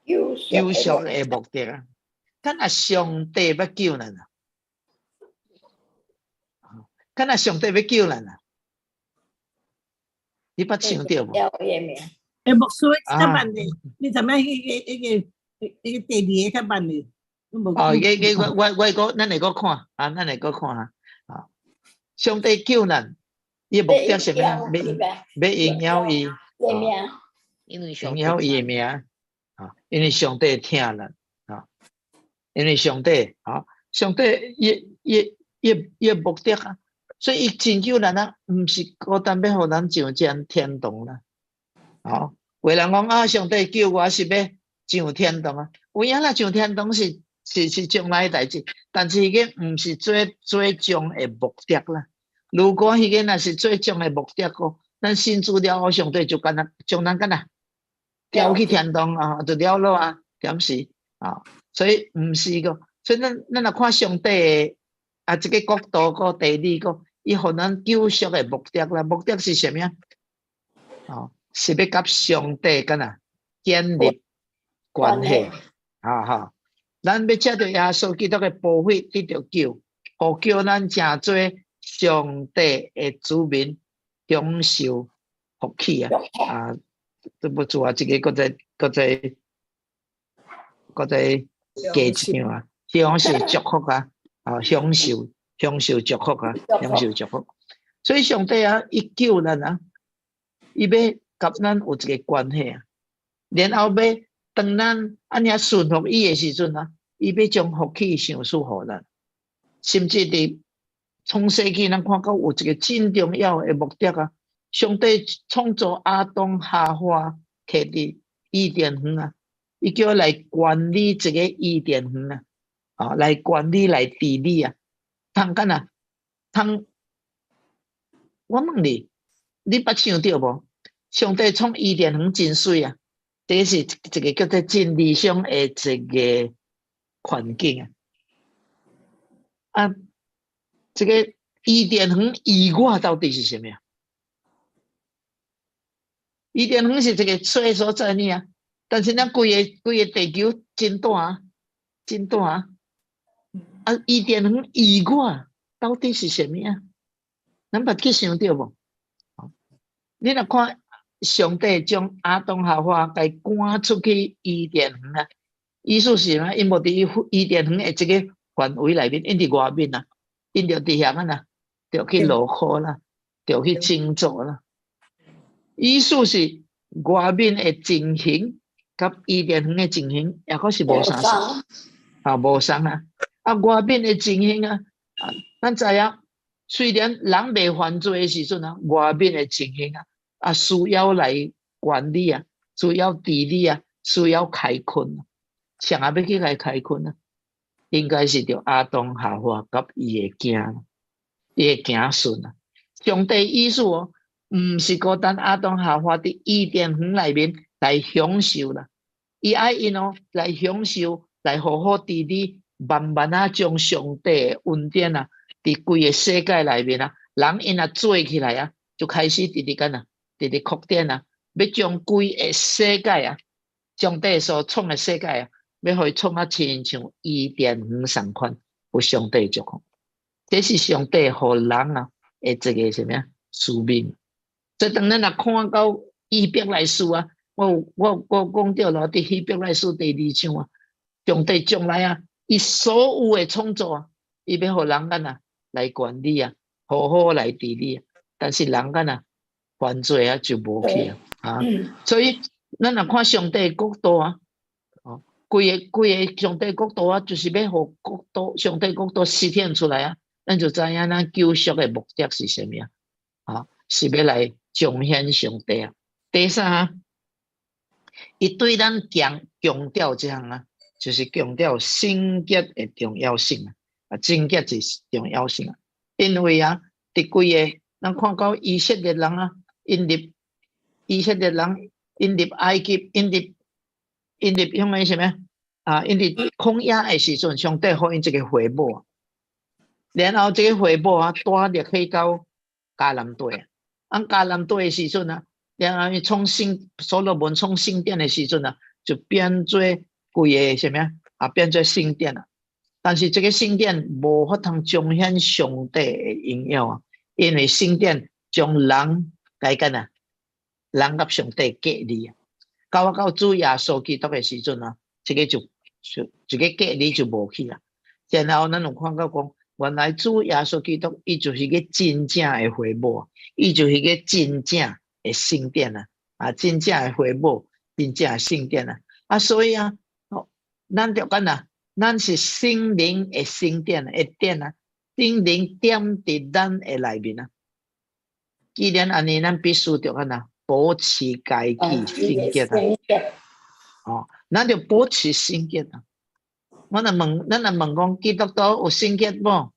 救贖的目的啊，敢若上帝欲救咱啊？敢若上帝欲救咱啊？你捌想著無？欸，牧師較慢咧，你知影彼個第二個較慢咧？哦，個我閣，咱會閣看啊，咱會閣看啊。啊，上帝救咱，伊的目的是啥物？欲榮耀伊，榮耀伊的名啊，因為上帝疼咱啊，因為上帝啊，上帝伊目的啊，所以伊拯救咱啊，毋是孤單欲予咱上這天堂啦。哦，有人講啊，上帝救我是欲上天堂啊，有影啦，上天堂是將來的代誌，但是彼個毋是最最終的目的啦。如果彼個若是最終的目的個，咱信主了後，上帝就敢若將咱敢若調去天堂啊，就了咯啊，點是啊？所以毋是個，所以咱若看上帝的啊，這個國度個地理個，伊予咱救贖的目的啦，目的是啥物啊？哦，是欲佮上帝敢若建立關係，哈哈！咱欲藉著耶穌基督的寶血得著救，予叫咱成做上帝的子民，享受福氣啊！啊，對不住啊，這個閣再閣再閣再加一張啊，享受祝福啊，啊，享受祝福啊，享受祝福。所以上帝啊，伊救咱啊，伊欲佮咱有一個關係啊，然後欲當咱按呢順服伊的時陣啊，伊欲將福氣賞賜予咱，甚至佇創世記，咱看到有一個真重要的目的啊！上帝創造亞當夏娃，徛佇伊甸園啊，伊叫來管理這個伊甸園啊，啊，來管理來治理啊，通敢若通，我問你，你捌想著無？上帝創伊甸園真媠啊！這是一個叫做真理想的一個環境啊！啊，這個伊甸園以外到底是啥物啊？伊甸園是一個媠所在呢啊！但是咱規個地球真大啊，真大啊！啊，伊甸園以外到底是啥物啊？咱捌去想著無？你若看上帝將亞當夏娃共趕出去伊甸園啊，意思是啥？𪜶無佇伊甸園的這個範圍內面，𪜶佇外面啊，𪜶就佇遐啊，著去勞苦啦，著去工作啦。意思是外面的情形，佮伊甸園的情形，抑閣是無相仝，啊，無相啊！啊，外面的情形啊，啊，咱知影，雖然人未犯罪的時陣啊，外面的情形啊，啊，需要來管理啊，需要治理啊，需要開墾。誰仔欲去共開墾啊？應該是著亞當夏娃佮伊的囝，伊的子孫啊。上帝意思哦，毋是孤單亞當夏娃佇伊甸園內面來享受啦，伊愛𪜶哦來享受，來好好治理，慢慢仔將上帝的恩典啊，佇規个世界內面啊，人𪜶若做起來啊，就開始直直干啊，直直擴展啊，欲將規个世界啊，上帝所創的世界啊，欲予伊創啊親像伊甸園仝款，有上帝祝福。這是上帝予人啊，的一个啥物啊使命。所以當咱若看到希伯來書啊，我講著囉，佇希伯來書第二章啊，上帝將來啊，伊所有的創造啊，伊欲予人間啊來管理啊，好好來治理啊。但是人間啊犯罪啊就無去啊，啊，所以咱若看上帝的國度啊，哦，規个規个上帝國度啊，就是欲予國度上帝國度實現出來啊，咱就知影咱救贖的目的是啥物啊？啊，是欲來彰顯上帝啊。第三啊，伊對咱強強調這項啊，就是強調聖潔的重要性啊，啊，聖潔是重要性啊，因為啊，佇規個咱看到以色列人啊，𪜶入以色列人，𪜶入埃及，𪜶入向個啥物啊？𪜶佇曠野的時陣，上帝予𪜶一個會幕，然後這個會幕啊，帶入去到迦南地啊。啊，迦南地的時陣啊，然後伊創聖所羅門創聖殿的時陣啊，就變做規个啥物啊？啊，變做聖殿啊。但是這個聖殿無法通彰顯上帝的榮耀啊，因為聖殿將人該干啊，人佮上帝隔離啊。到主耶穌基督的時陣啊，這個就就這個隔離就無去啊。然後咱有看到講，原來主耶穌基督伊就是個真正的會幕，伊就是個真正的聖殿啊，啊，真正的會幕，真正的聖殿啊。啊，所以啊，咱著講啊，咱是聖靈的聖殿的殿啊，聖靈踮佇咱的內面啊。既然按呢，咱必須著按怎保持家己聖潔啊。哦，咱著保持聖潔啊。我若問，咱若問講基督徒有聖潔無？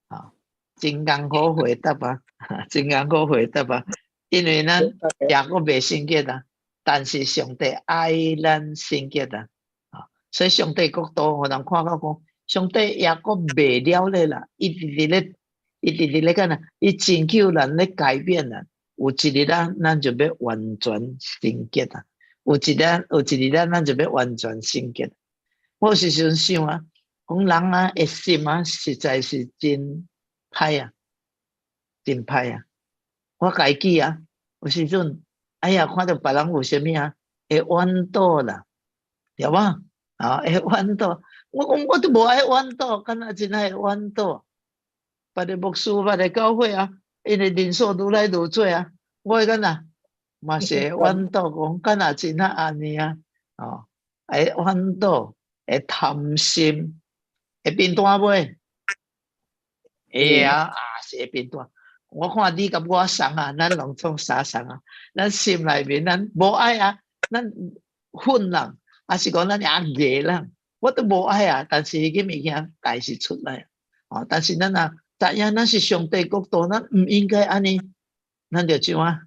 啊，真艱苦回答啊，真艱苦回答啊，因為咱也閣袂聖潔啊，但是上帝愛咱聖潔啊，啊，所以上帝國度予人看到講，上帝也閣袂了咧啦，伊直直咧，伊直直咧干啊，伊拯救咱咧改變咱，有一日咱咱就欲完全聖潔啊，有一日咱咱就欲完全聖潔。我有時陣想啊，講人啊的心啊，實在是真歹啊，真歹啊！我家己啊，有時陣，哎呀，看著別人有啥物啊，會怨妒啦，對無？啊，會怨妒。我講我都無愛怨妒，敢若真愛怨妒。別个牧師，別个教會啊，𪜶的人數愈來愈濟啊，我會敢若嘛是會怨妒，講敢若真啊按呢啊，哦，會怨妒，會貪心，會貧惰袂？會啊，啊是會貧惰。我看你佮我仝啊，咱攏總相仝啊。咱心內面咱無愛啊，咱憤人，抑是講咱也惡人，我都無愛啊。但是彼個物件還是出來啊。但是咱若知影咱是上帝國度，咱毋應該按呢，咱就怎啊？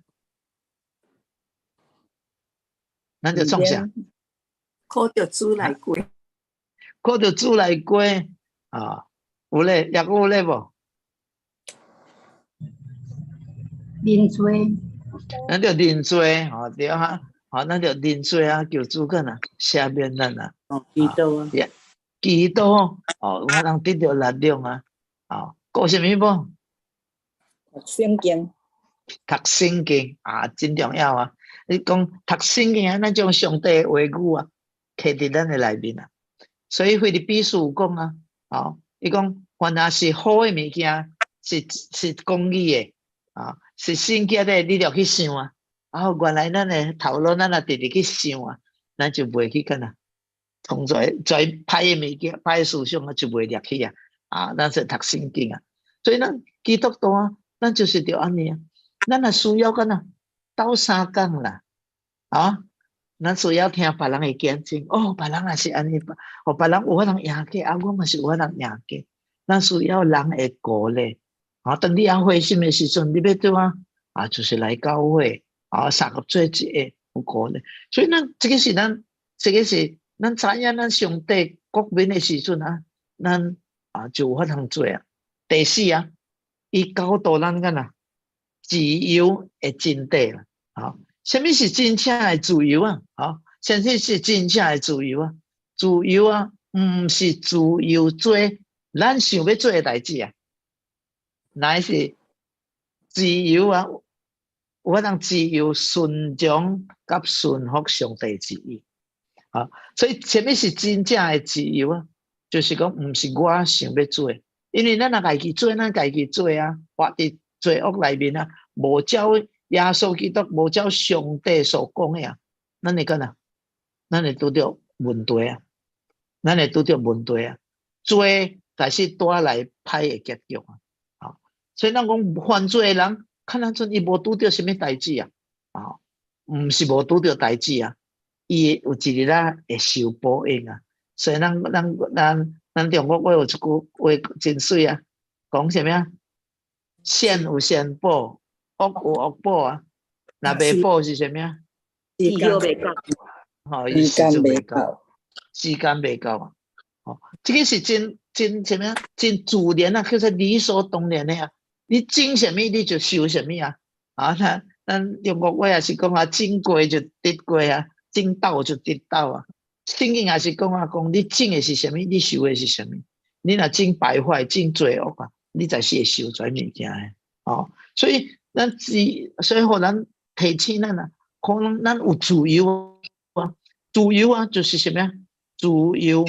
咱就創啥？靠著主來過，靠著主來過啊！有咧，抑閣有咧無？認罪，咱就認罪，吼對啊，吼咱就認罪啊，求主干啊，赦免咱啊。哦，祈禱啊，祈禱哦，有通得著力量啊，哦，閣啥物無？讀聖經，讀聖經啊，真重要啊！你講讀聖經啊，咱將上帝的話語啊，摕佇咱的內面啊。所以腓立比書有講啊，哦，伊講凡若是好的物件，是公義的啊，是聖潔的，你著去想啊。啊，原來咱的頭腦，咱若直直去想啊，咱就袂去干啊，從在在歹的物件、歹的思想啊，就袂入去啊。啊，咱是讀聖經啊。所以咱基督徒啊，咱就是著按呢啊。咱若需要干啊，鬥相共啦，啊，咱需要聽別人的見證。哦，別人也是按呢，哦，別人有法通贏過，啊，我嘛是有法通贏過。咱需要人的鼓勵。啊，當你猶灰心的時陣，你欲對啊？啊，就是來教會，啊，相佮做一个有鼓勵。所以咱這个是咱，這个是咱知影咱上帝國民的時陣啊，咱啊就有法通做啊。第四啊，伊教導咱干那自由的真諦啦。啊，啥物是真正的自由啊？啊，啥物是真正的自由啊？自由啊，毋是自由做咱想欲做的代誌啊，乃是自由啊，有法通自由順從佮順服上帝旨意。啊，所以啥物是真正的自由啊？就是講毋是我想欲做，因為咱若家己做，咱家己做啊，活佇罪惡內面啊，無照耶穌基督，無照上帝所講的啊，咱會干那？咱會拄著問題啊！咱會拄著問題啊！罪開始帶來歹的結局啊！啊，所以咱講犯罪的人，看咱陣伊無拄著啥物代誌啊！啊，毋是無拄著代誌啊，伊有一日仔會受報應啊！所以咱中國話有一句話真媠啊，講啥物啊？善有善報，惡有惡報啊！若袂報是啥物啊？時間未到，吼，時間未到，時間未到啊！吼，這个是真真啥物啊？真自然啊，叫做理所當然的啊！你種啥物，你就收啥物啊！啊，咱中國話也是講啊，種瓜就得瓜啊，種豆就得豆啊。聖經也是講啊，講你種的是啥物，你收的是啥物。你若種敗壞、種罪惡啊，你就是會收這物件的。哦，所以咱自，所以予咱提醒咱啊，可能咱有自由啊，自由啊，就是啥物啊？自由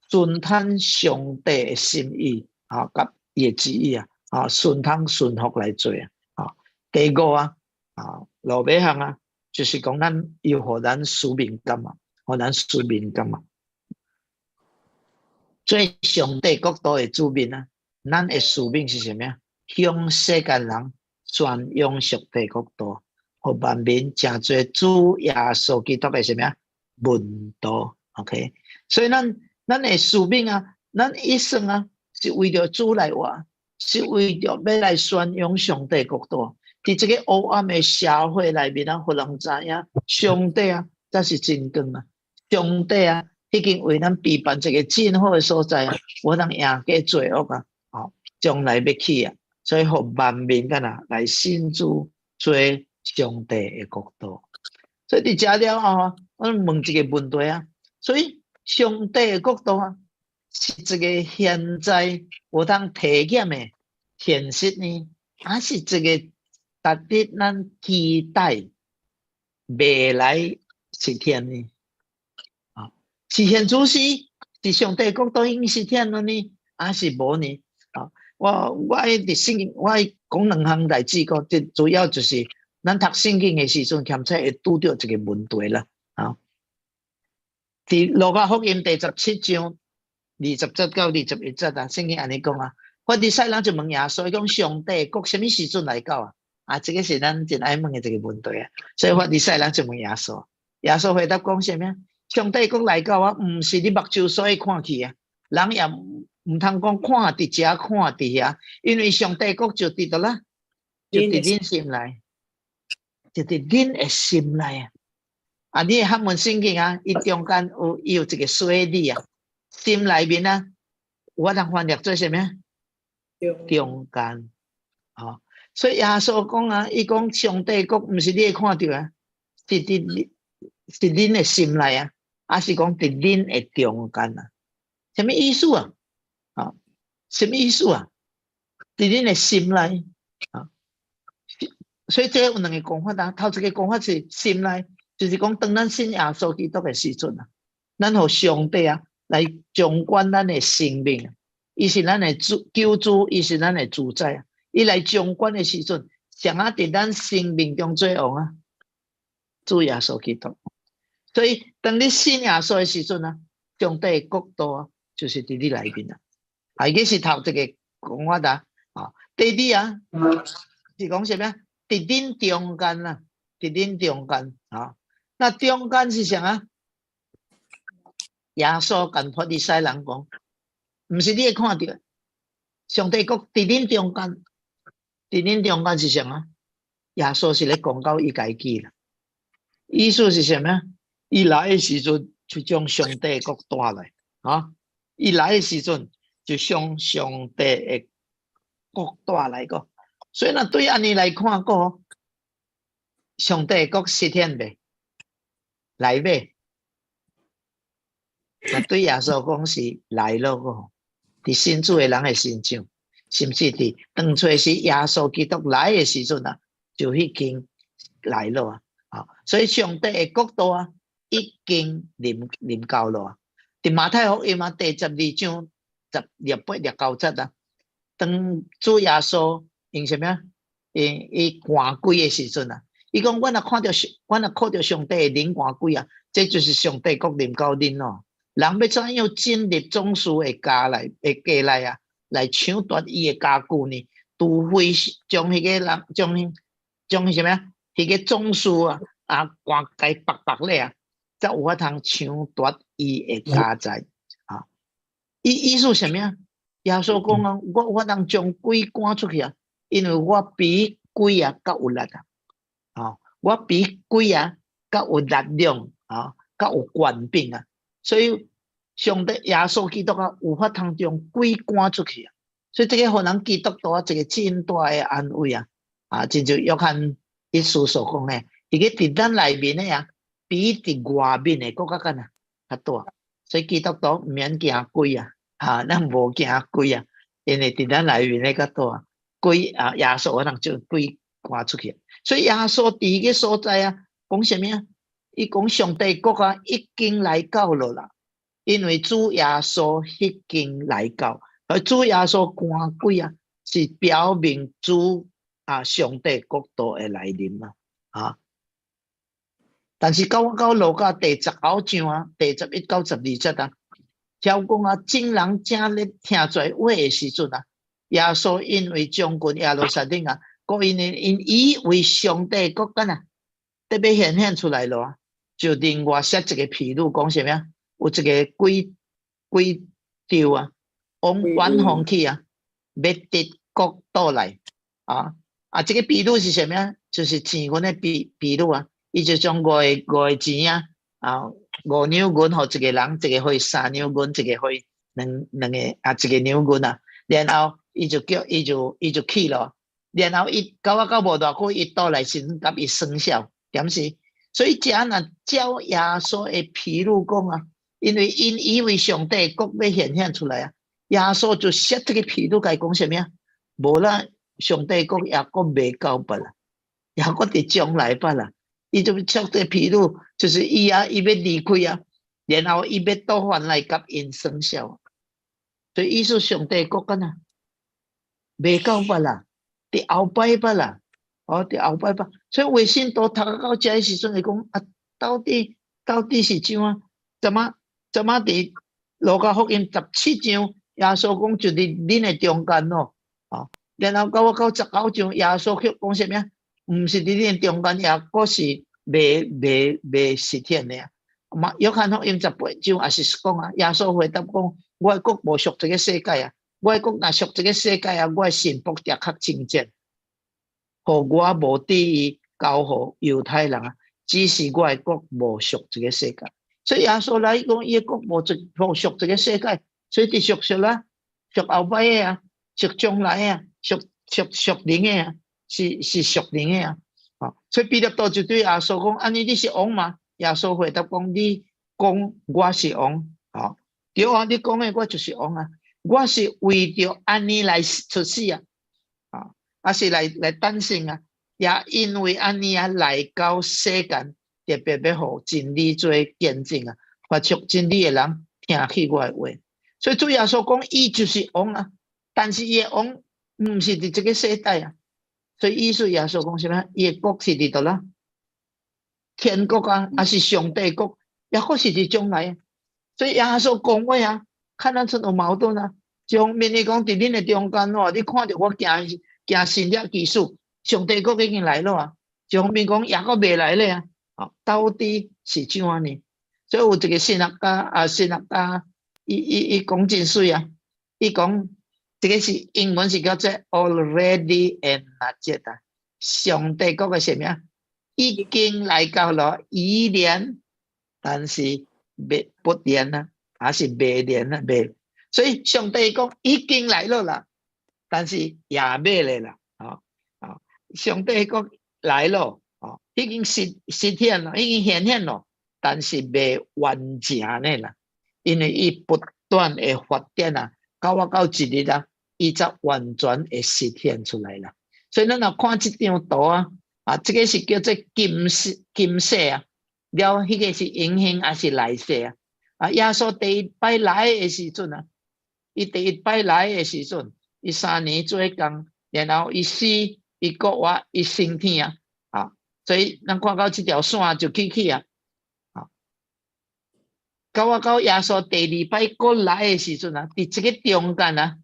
遵趁上帝的心意啊，佮伊的旨意啊，啊，順通順服來做啊。啊，第五啊，啊，落尾項啊，就是講咱要予咱使命感啊，予咱使命感啊。做上帝國度的子民啊，咱的使命是啥物啊？向世間人宣揚上帝國度，予萬民成做主耶穌基督的啥物啊？門徒。OK，所以咱的使命啊，咱一生啊，是為著主來活，是為著欲來宣揚上帝國度。佇這个黑暗的社會內面啊，予人知影上帝啊，才是真光啊！上帝啊，已經為咱備辦一个真好的所在啊，有通贏過罪惡啊！哦，將來欲去啊，所以予萬民敢若來信主做上帝的國度。所以佇遮了後啊，我問一个問題啊，所以上帝的國度啊，是一个現在有通體驗的現實呢，還是一個值得咱期待未來實現呢？啊，是現主時，是上帝國度已經實現了呢，還是無呢？啊，我佇聖經，我講兩項代誌，講這主要就是咱讀聖經的時陣，兼且會拄著一個問題啦。啊，佇路加福音第17章20節到21節啊，聖經按呢講啊，法利賽人就問耶穌，伊講上帝國啥物時陣來到啊？啊，這个是咱真愛問的一個問題啊。所以法利賽人就問耶穌，耶穌回答講啥物？上帝國來到啊，毋是你目睭所會看去啊，人也毋通講看佇遮看佇遐，因為上帝國就佇佗啦，就佇恁心內，就佇恁的心內啊。啊，你的漢文聖經啊，伊中間有伊有一個縮語啊，心內面啊，有法通翻譯做啥物？中間，哦，所以耶穌講啊，伊講上帝國毋是你會看著啊，是佇是恁的心內啊，還是講佇恁的中間啊？啥物意思啊？啊，啥物意思啊？佇恁的心內啊，所以這有兩个講法啊。頭一个講法是心內，就是講當咱信耶穌基督的時陣啊，咱予上帝啊來掌管咱的生命，伊是咱的主救主，伊是咱的主宰啊。伊來掌管的時陣，誰仔佇咱生命中做王啊？主耶穌基督。所以當你信耶穌的時陣啊，上帝的國度啊，就是佇你內面啊。啊，這是頭一个講法啊。啊，第二啊，是講啥物啊？佇恁中間啊，佇恁中間啊。那中間是啥啊？耶穌共法利賽人講，毋是你會看著，上帝國佇恁中間，佇恁中間是啥啊？耶穌是咧講到伊家己啦。意思是啥物？伊來的時陣就將上帝國帶來，啊！伊來的時陣就將上帝的國帶來個。所以若對按呢來看個，上帝國實現未？來未？若對耶穌講是來了個，佇信主的人的身上，甚至佇當初是耶穌基督來的時陣啊，就已經來了啊！啊，所以上帝的國度啊，已經臨到了啊！佇馬太福音啊，第12章18、19節啊，當主耶穌用啥物啊？用伊趕鬼的時陣啊，伊講我若看著，我若靠著上帝的靈趕鬼啊，這就是上帝國臨到恁咯。人欲怎樣進入總司的家內的家內啊，來搶奪伊的家具呢？除非是將彼個人將將彼啥物啊？彼個總司啊啊，趕共縛縛咧啊，才有法通搶奪伊的家財啊！意思啥物啊？耶穌講啊，我有法通將鬼趕出去啊，因為我比鬼啊較有力啊！啊，我比鬼啊較有力量啊，較有權柄啊！所以上帝耶穌基督啊，有法通將鬼趕出去啊！所以這個予咱基督徒啊，一個真大的安慰啊！啊，親像約翰一書所講的，伊個佇咱內面的啊，比佇外面的閣較干啊較大。所以基督徒毋免驚鬼啊，哈，咱無驚鬼啊，因為佇咱內面的較大。鬼啊，耶穌有通將鬼趕出去。所以耶穌佇彼個所在啊，講啥物啊？伊講上帝國啊，已經來到了啦，因為主耶穌已經來到，而主耶穌趕鬼啊，是表明主啊上帝國度的來臨啊，啊！但是到到路加第19章啊，第11到12節啊，曉講啊，眾人正咧聽這話的時陣啊，耶穌因為將近耶路撒冷啊，閣因為𪜶以為上帝國敢若得欲顯現出來咯啊，就另外設一個譬喻，講啥物啊？有一個鬼鬼諜啊，往遠方去啊，欲得國倒來啊！啊，這個比喻是啥物啊？就是錢銀的比喻啊！伊就將五個錢啊，啊5兩銀予一個人，一個予伊3兩銀，一個予伊兩個啊，一個兩銀啊。然後伊就叫伊就去咯。然後伊到啊到無偌久，伊倒來時陣共伊算數，點是？所以遮若照耶穌的譬喻講啊，因為𪜶以為上帝國欲顯現出來啊，耶穌就設這個譬喻共伊講啥物啊？無啦，上帝國猶閣未到畢啦，猶閣佇將來畢啦。伊就設這個譬喻，就是伊啊，伊欲離開啊，然後伊欲倒返來共𪜶算數。所以意思上帝國敢若未到畢啦，佇後擺畢啦，哦，佇後擺畢。所以有的信徒讀到遮的時陣會講啊，到底是怎啊？怎麼佇路加福音17章，耶穌講就佇恁的中間咯，哦，然後到到19章，耶穌卻講啥物啊？毋是佇恁中間，也閣是未實現的啊。嘛，約翰福音18章也是講啊，耶穌回答講：我的國無屬這個世界啊，我的國若屬這個世界啊，我的臣僕定較爭戰，予我無至於交予猶太人啊，只是我的國無屬這個世界。所以耶穌來講，伊的國無屬這個世界，所以佇屬屬啦，屬後擺的啊，屬將來的啊，屬靈的啊，是屬靈的啊。所以彼拉多就對耶穌講：按呢你是王嗎？耶穌回答講：你講我是王，吼，對啊，你講的我就是王啊。我是為著按呢來出世啊，啊，啊是來誕生啊，也因為按呢啊來到世間，特別欲予真理做見證啊，凡屬真理的人聽去我的話。所以主耶穌講，伊就是王啊，但是伊的王毋是佇這個世代啊。所以意思耶穌講啥物？伊的國是佇佗啦？天國啊，抑是上帝國，抑閣是佇將來。所以耶穌講話啊，看咱出有矛盾啊。一方面伊講佇恁的中間哦，你看著我行行神蹟奇事，上帝國已經來了啊。一方面講猶閣未來咧啊，啊，好，到底是怎樣呢？所以有一個神學家啊，神學家，伊講真媠啊，伊講這個是英文是叫做 already and not yet 啊。上帝國的啥物啊？已經來到了，已然，但是未不然啊，還是未然啊，未。所以上帝講已經來了啦，但是也未來啦，啊啊！上帝講來了，哦，已經實現了，已經顯現了，但是未完成的啦，因為伊不斷的發展啊，到我到一日啊，伊才完全會實現出來啦。所以咱若看這張圖啊，啊，這個是叫做今世今世啊，了，彼個是永恆還是來世啊？啊，耶穌第一擺來的時陣啊，伊第一擺來的時陣，伊3年做工，然後伊死，伊復活，伊升天啊，啊，所以咱看到這條線就起去啊，啊，到我到耶穌第二擺閣來的時陣啊，佇這個中間啊，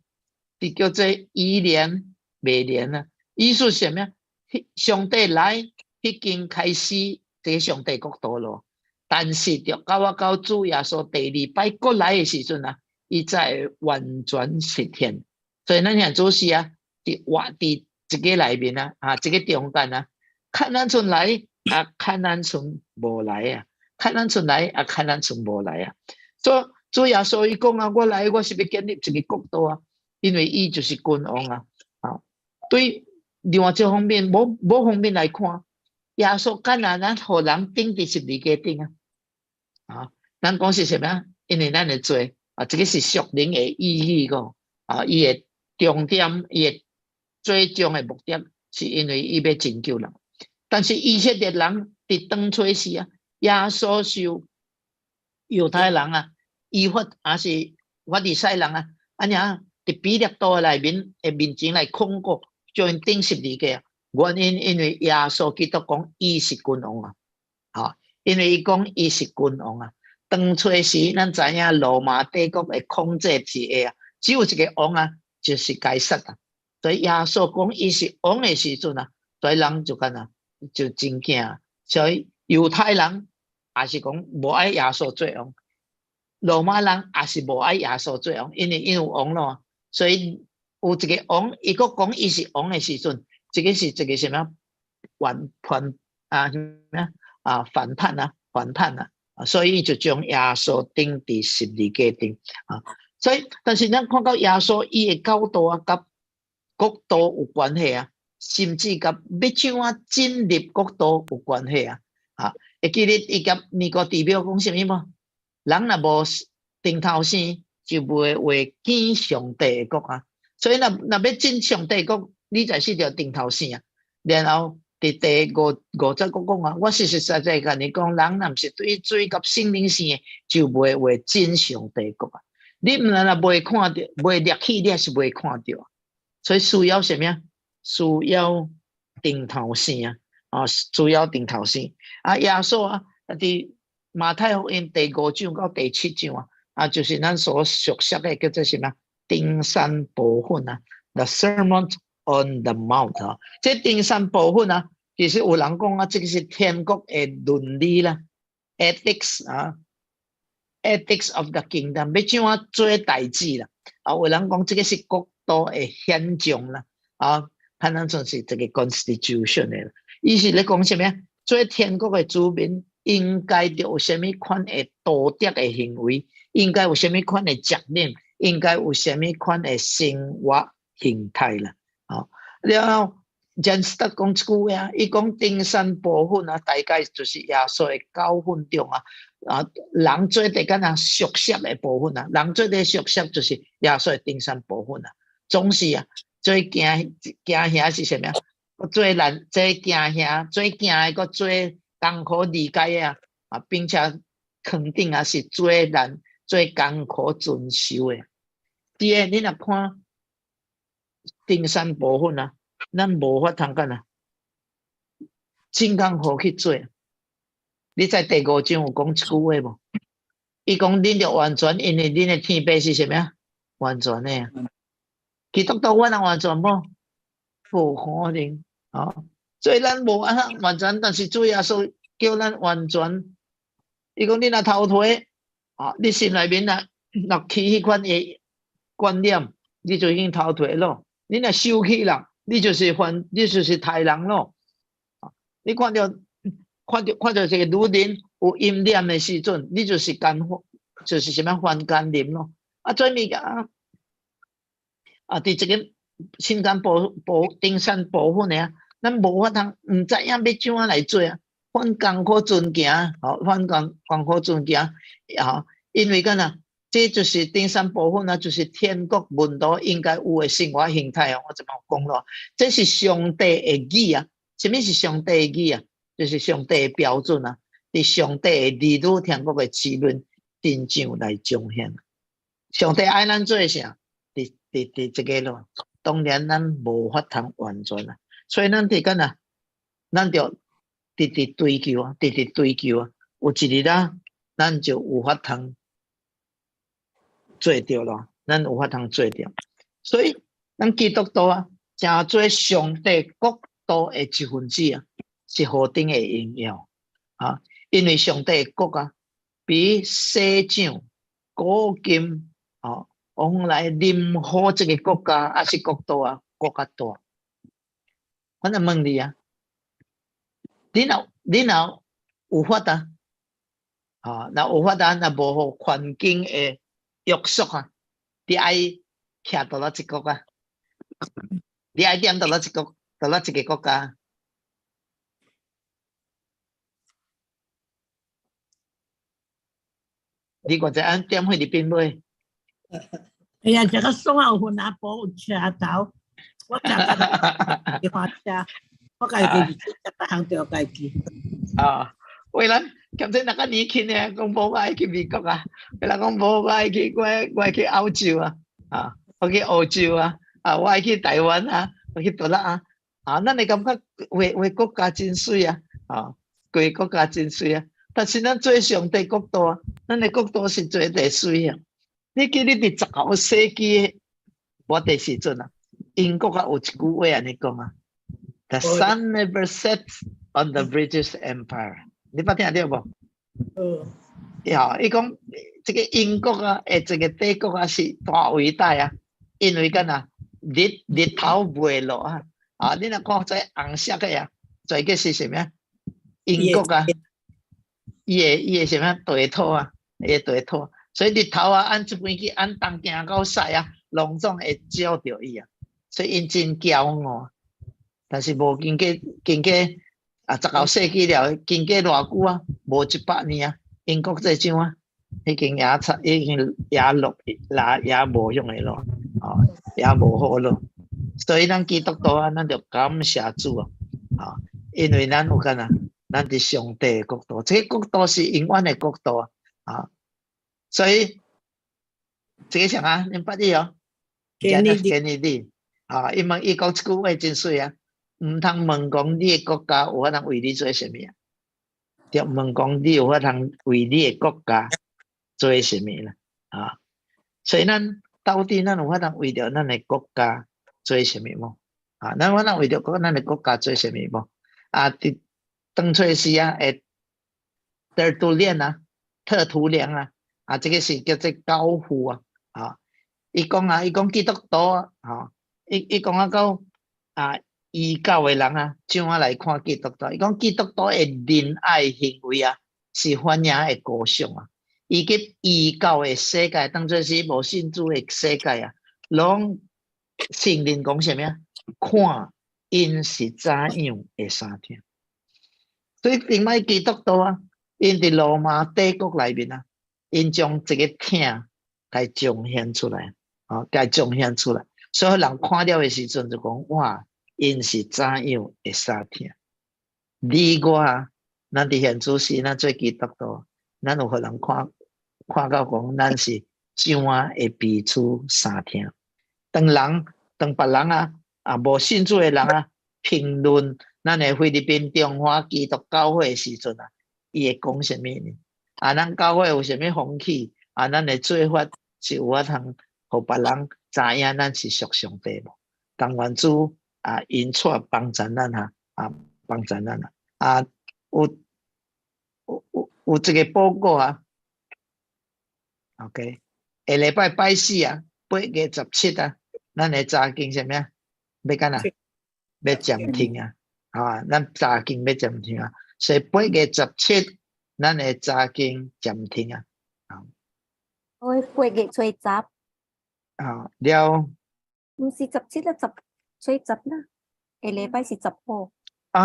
是叫做已然未然啊。意思是啥物？上帝來已經開始這個上帝國度咯，但是著到我到主耶穌第二擺閣來的時陣啊，伊才會完全實現。所以咱現主是啊，佇活佇這個內面啊，啊，這個中間啊，較難賰來啊，較難賰無來啊，較難賰來啊，較難賰無來啊。所以主耶穌伊講啊，我來我是欲建立一個國度啊，因為伊就是君王啊。啊，對另外一方面，某方面來看，耶穌敢若咱予人釘佇十字架頂啊。啊，咱講是啥物啊？因為咱的罪啊，這個是屬靈的意義個啊，伊的重點，伊的最終的目的，是因為伊欲拯救人。但是以色列人佇當初時啊，耶穌受猶太人啊，依法還是法利賽人啊，按呢佇彼拉多內面的面前來控告，將𪜶釘十字架。原因因為耶穌基督講伊是君王啊，啊，因為伊講伊是君王啊。當初時，咱知影羅馬帝國的控制之下啊，只有一個王啊，就是該撒啊。所以耶穌講伊是王的時陣啊，所以人就敢若就真驚。所以猶太人也是講無愛耶穌做王，羅馬人也是無愛耶穌做王，因為𪜶有王咯。所以有一個王，伊閣講伊是王的時陣，這個是一個啥物反叛啊？啥物啊？反叛啊！反叛啊！所以就將耶穌釘佇十字架頂啊！所以，但是咱看到耶穌伊的教導啊，佮國度有關係啊，甚至佮欲怎啊進入國度有關係啊！啊，會記得伊佮尼哥底母講啥物無？人若無重頭生，就袂會見上帝的國啊！所以若若欲進上帝國，你就是著重頭生啊！然後佇第五節閣講啊，我實實在在共你講，人若毋是對水佮聖靈生的，就袂會進上帝國啊！你毋若袂看著，袂掠去，你也是袂看著。所以需要啥物啊？需要重頭生啊！啊，需要重頭生啊！耶穌啊，佇馬太福音第五章到第七章啊，啊，就是咱所熟悉的叫做啥物？登山寶訓啊，The Sermon on the Mount 啊，這登山寶訓啊，其實有人講啊，這個是天國的倫理啦，ethics 啊，ethics of the kingdom，欲怎啊做代誌啦？啊，有人講這個是國度的憲章啦，啊，可能算是這個 constitution 的啦。伊是咧講啥物啊？做天國的子民應該著有啥物款的道德的行為，應該有啥物款的責任，應該有啥物款的生活形態啦。哦，然後 John Stott 講一句話啊，伊講登山寶訓啊，大概就是耶穌的教訓中啊，啊，人做得敢若熟悉的部分啊，人做得熟悉就是耶穌的登山寶訓啊，總是啊，最驚驚嚇是啥物啊？最難、最驚嚇、最驚的，閣最艱苦理解的啊，啊，並且肯定啊是最難、最艱苦遵守的。第二，你若看登山寶訓啊，咱無法通干啊，真艱苦去做。你在第五章有講一句話無？伊講恁著完全，因為恁的天父是啥物啊？完全的啊！基督徒阮人完全無？無可能啊！所以咱無按怎完全，但是主耶穌叫咱完全。伊講你若偷提，啊，你心內面若若起彼款的觀念，你就已經偷提咯。你若生氣啦，你就是犯，你就是刣人咯。你看著這個女人有淫念的時陣，你就是奸，就是啥物犯姦淫咯。啊，這物件啊，佇這個聖經部部登山部分的啊，咱無法通，毋知影欲怎樣來做啊。反艱苦遵行，吼，反艱艱苦遵行，吼，因為敢若，這就是登山部分啊，就是天國門徒應該有的生活形態哦。我這擺有講咯，這是上帝的義啊。啥物是上帝的義啊？就是上帝的標準啊，佇上帝的兒女天國的滋潤真相來彰顯。上帝愛咱做啥？佇這个咯，當然咱無法通完全啊，所以咱佇敢若，咱著直直追求啊，直直追求啊，有一日啊，咱就有法通做著咯，咱有法通做著。所以，咱基督徒啊，成做上帝國度的一份子啊，是何等的榮耀啊！因為上帝的國啊，比世上古今啊往來任何一個國家抑是國度啊，閣較大。我來問你啊，你若有法啊？啊，若有法啊，若無予環境的約束啊，你愛徛佗落一國啊？你愛踮佗落一國，佗落一个國家？你偌濟按踮菲律賓未？哎呀，這個爽啊，有雲阿婆有車頭，我食喜歡車，我家己是食逐項都家己。啊，為咱兼且若較年輕的講無我愛去美國啊，有人講無我愛去，我愛去歐洲啊，啊，我去澳洲啊，啊，我愛去台灣啊，我去佗落啊，啊，咱會感覺有的國家真媠啊，啊，規個國家真媠啊，但是咱做上帝國度啊，咱的國度是做得媠啊。你記得佇19世紀末的時陣啊，英國啊有一句話按呢講啊，The sun never sets on the British Empire。你捌聽著無？嗯。呀，伊講這个英國啊，的這个帝國啊是大偉大啊，因為敢若日日頭袂落啊，啊，你若看這紅色的啊，這个是啥物啊？英國啊，伊的啥物地圖啊，伊的地圖。所以日頭啊，按這邊去，按東行到西啊，攏總會照著伊啊。所以𪜶真驕傲，但是無經過啊，19世紀了，經過偌久啊，無100年啊，英國這種啊，已經也差，已經也落，也也無用的咯，哦，也無好咯。所以咱基督徒啊，咱著感謝主啊，啊，因為咱有干若，咱佇上帝的國度，這个國度是永遠的國度啊，啊。所以這个啥啊？恁捌伊哦？建立你啊！伊問伊講這句話真媠啊！毋通問講你的國家有法通為你做啥物啊？著問講你有法通為你的國家做啥物啦？啊！所以咱到底咱有法通為著咱的國家做啥物無？啊！咱有法通為著咱的國家做啥物無？啊！佇當初時啊，會特圖連啊，特圖良啊。啊，這个是叫做教父啊！啊，伊講啊，伊講基督徒啊，吼，伊講啊到啊，異教的人啊，怎樣來看基督徒？伊講基督徒的仁愛行為啊，是反映的高尚啊，以及異教的世界，當作是無信主的世界啊，攏承認講啥物啊？看𪜶是怎樣的相疼。所以頂擺基督徒啊，𪜶佇羅馬帝國內面啊。𪜶將這个疼共彰顯出來，啊，共彰顯出來，所以人看了的時陣就講：哇，𪜶是怎樣的相疼？你我啊，咱佇現主時，咱做基督徒，咱有予人看看到講，咱是怎樣的彼此相疼？當人當別人啊，啊無信主的人啊，評論咱的菲律賓中華基督教會的時陣啊，伊會講啥物呢？啊，咱教會有啥物風氣？啊，咱的做法是有法通予別人知影咱是屬上帝無？但願主啊，引帶幫助咱哈，啊，幫助咱啊，啊，有有一個報告啊，OK，下禮拜拜四啊，8月17啊，咱的查經啥物啊？欲按怎？欲暫停啊，啊，咱查經欲暫停啊，所以八月十七，咱的查經暫停啊。我8月初十。啊，了。毋是17啦，十初十啦，下禮拜是10號。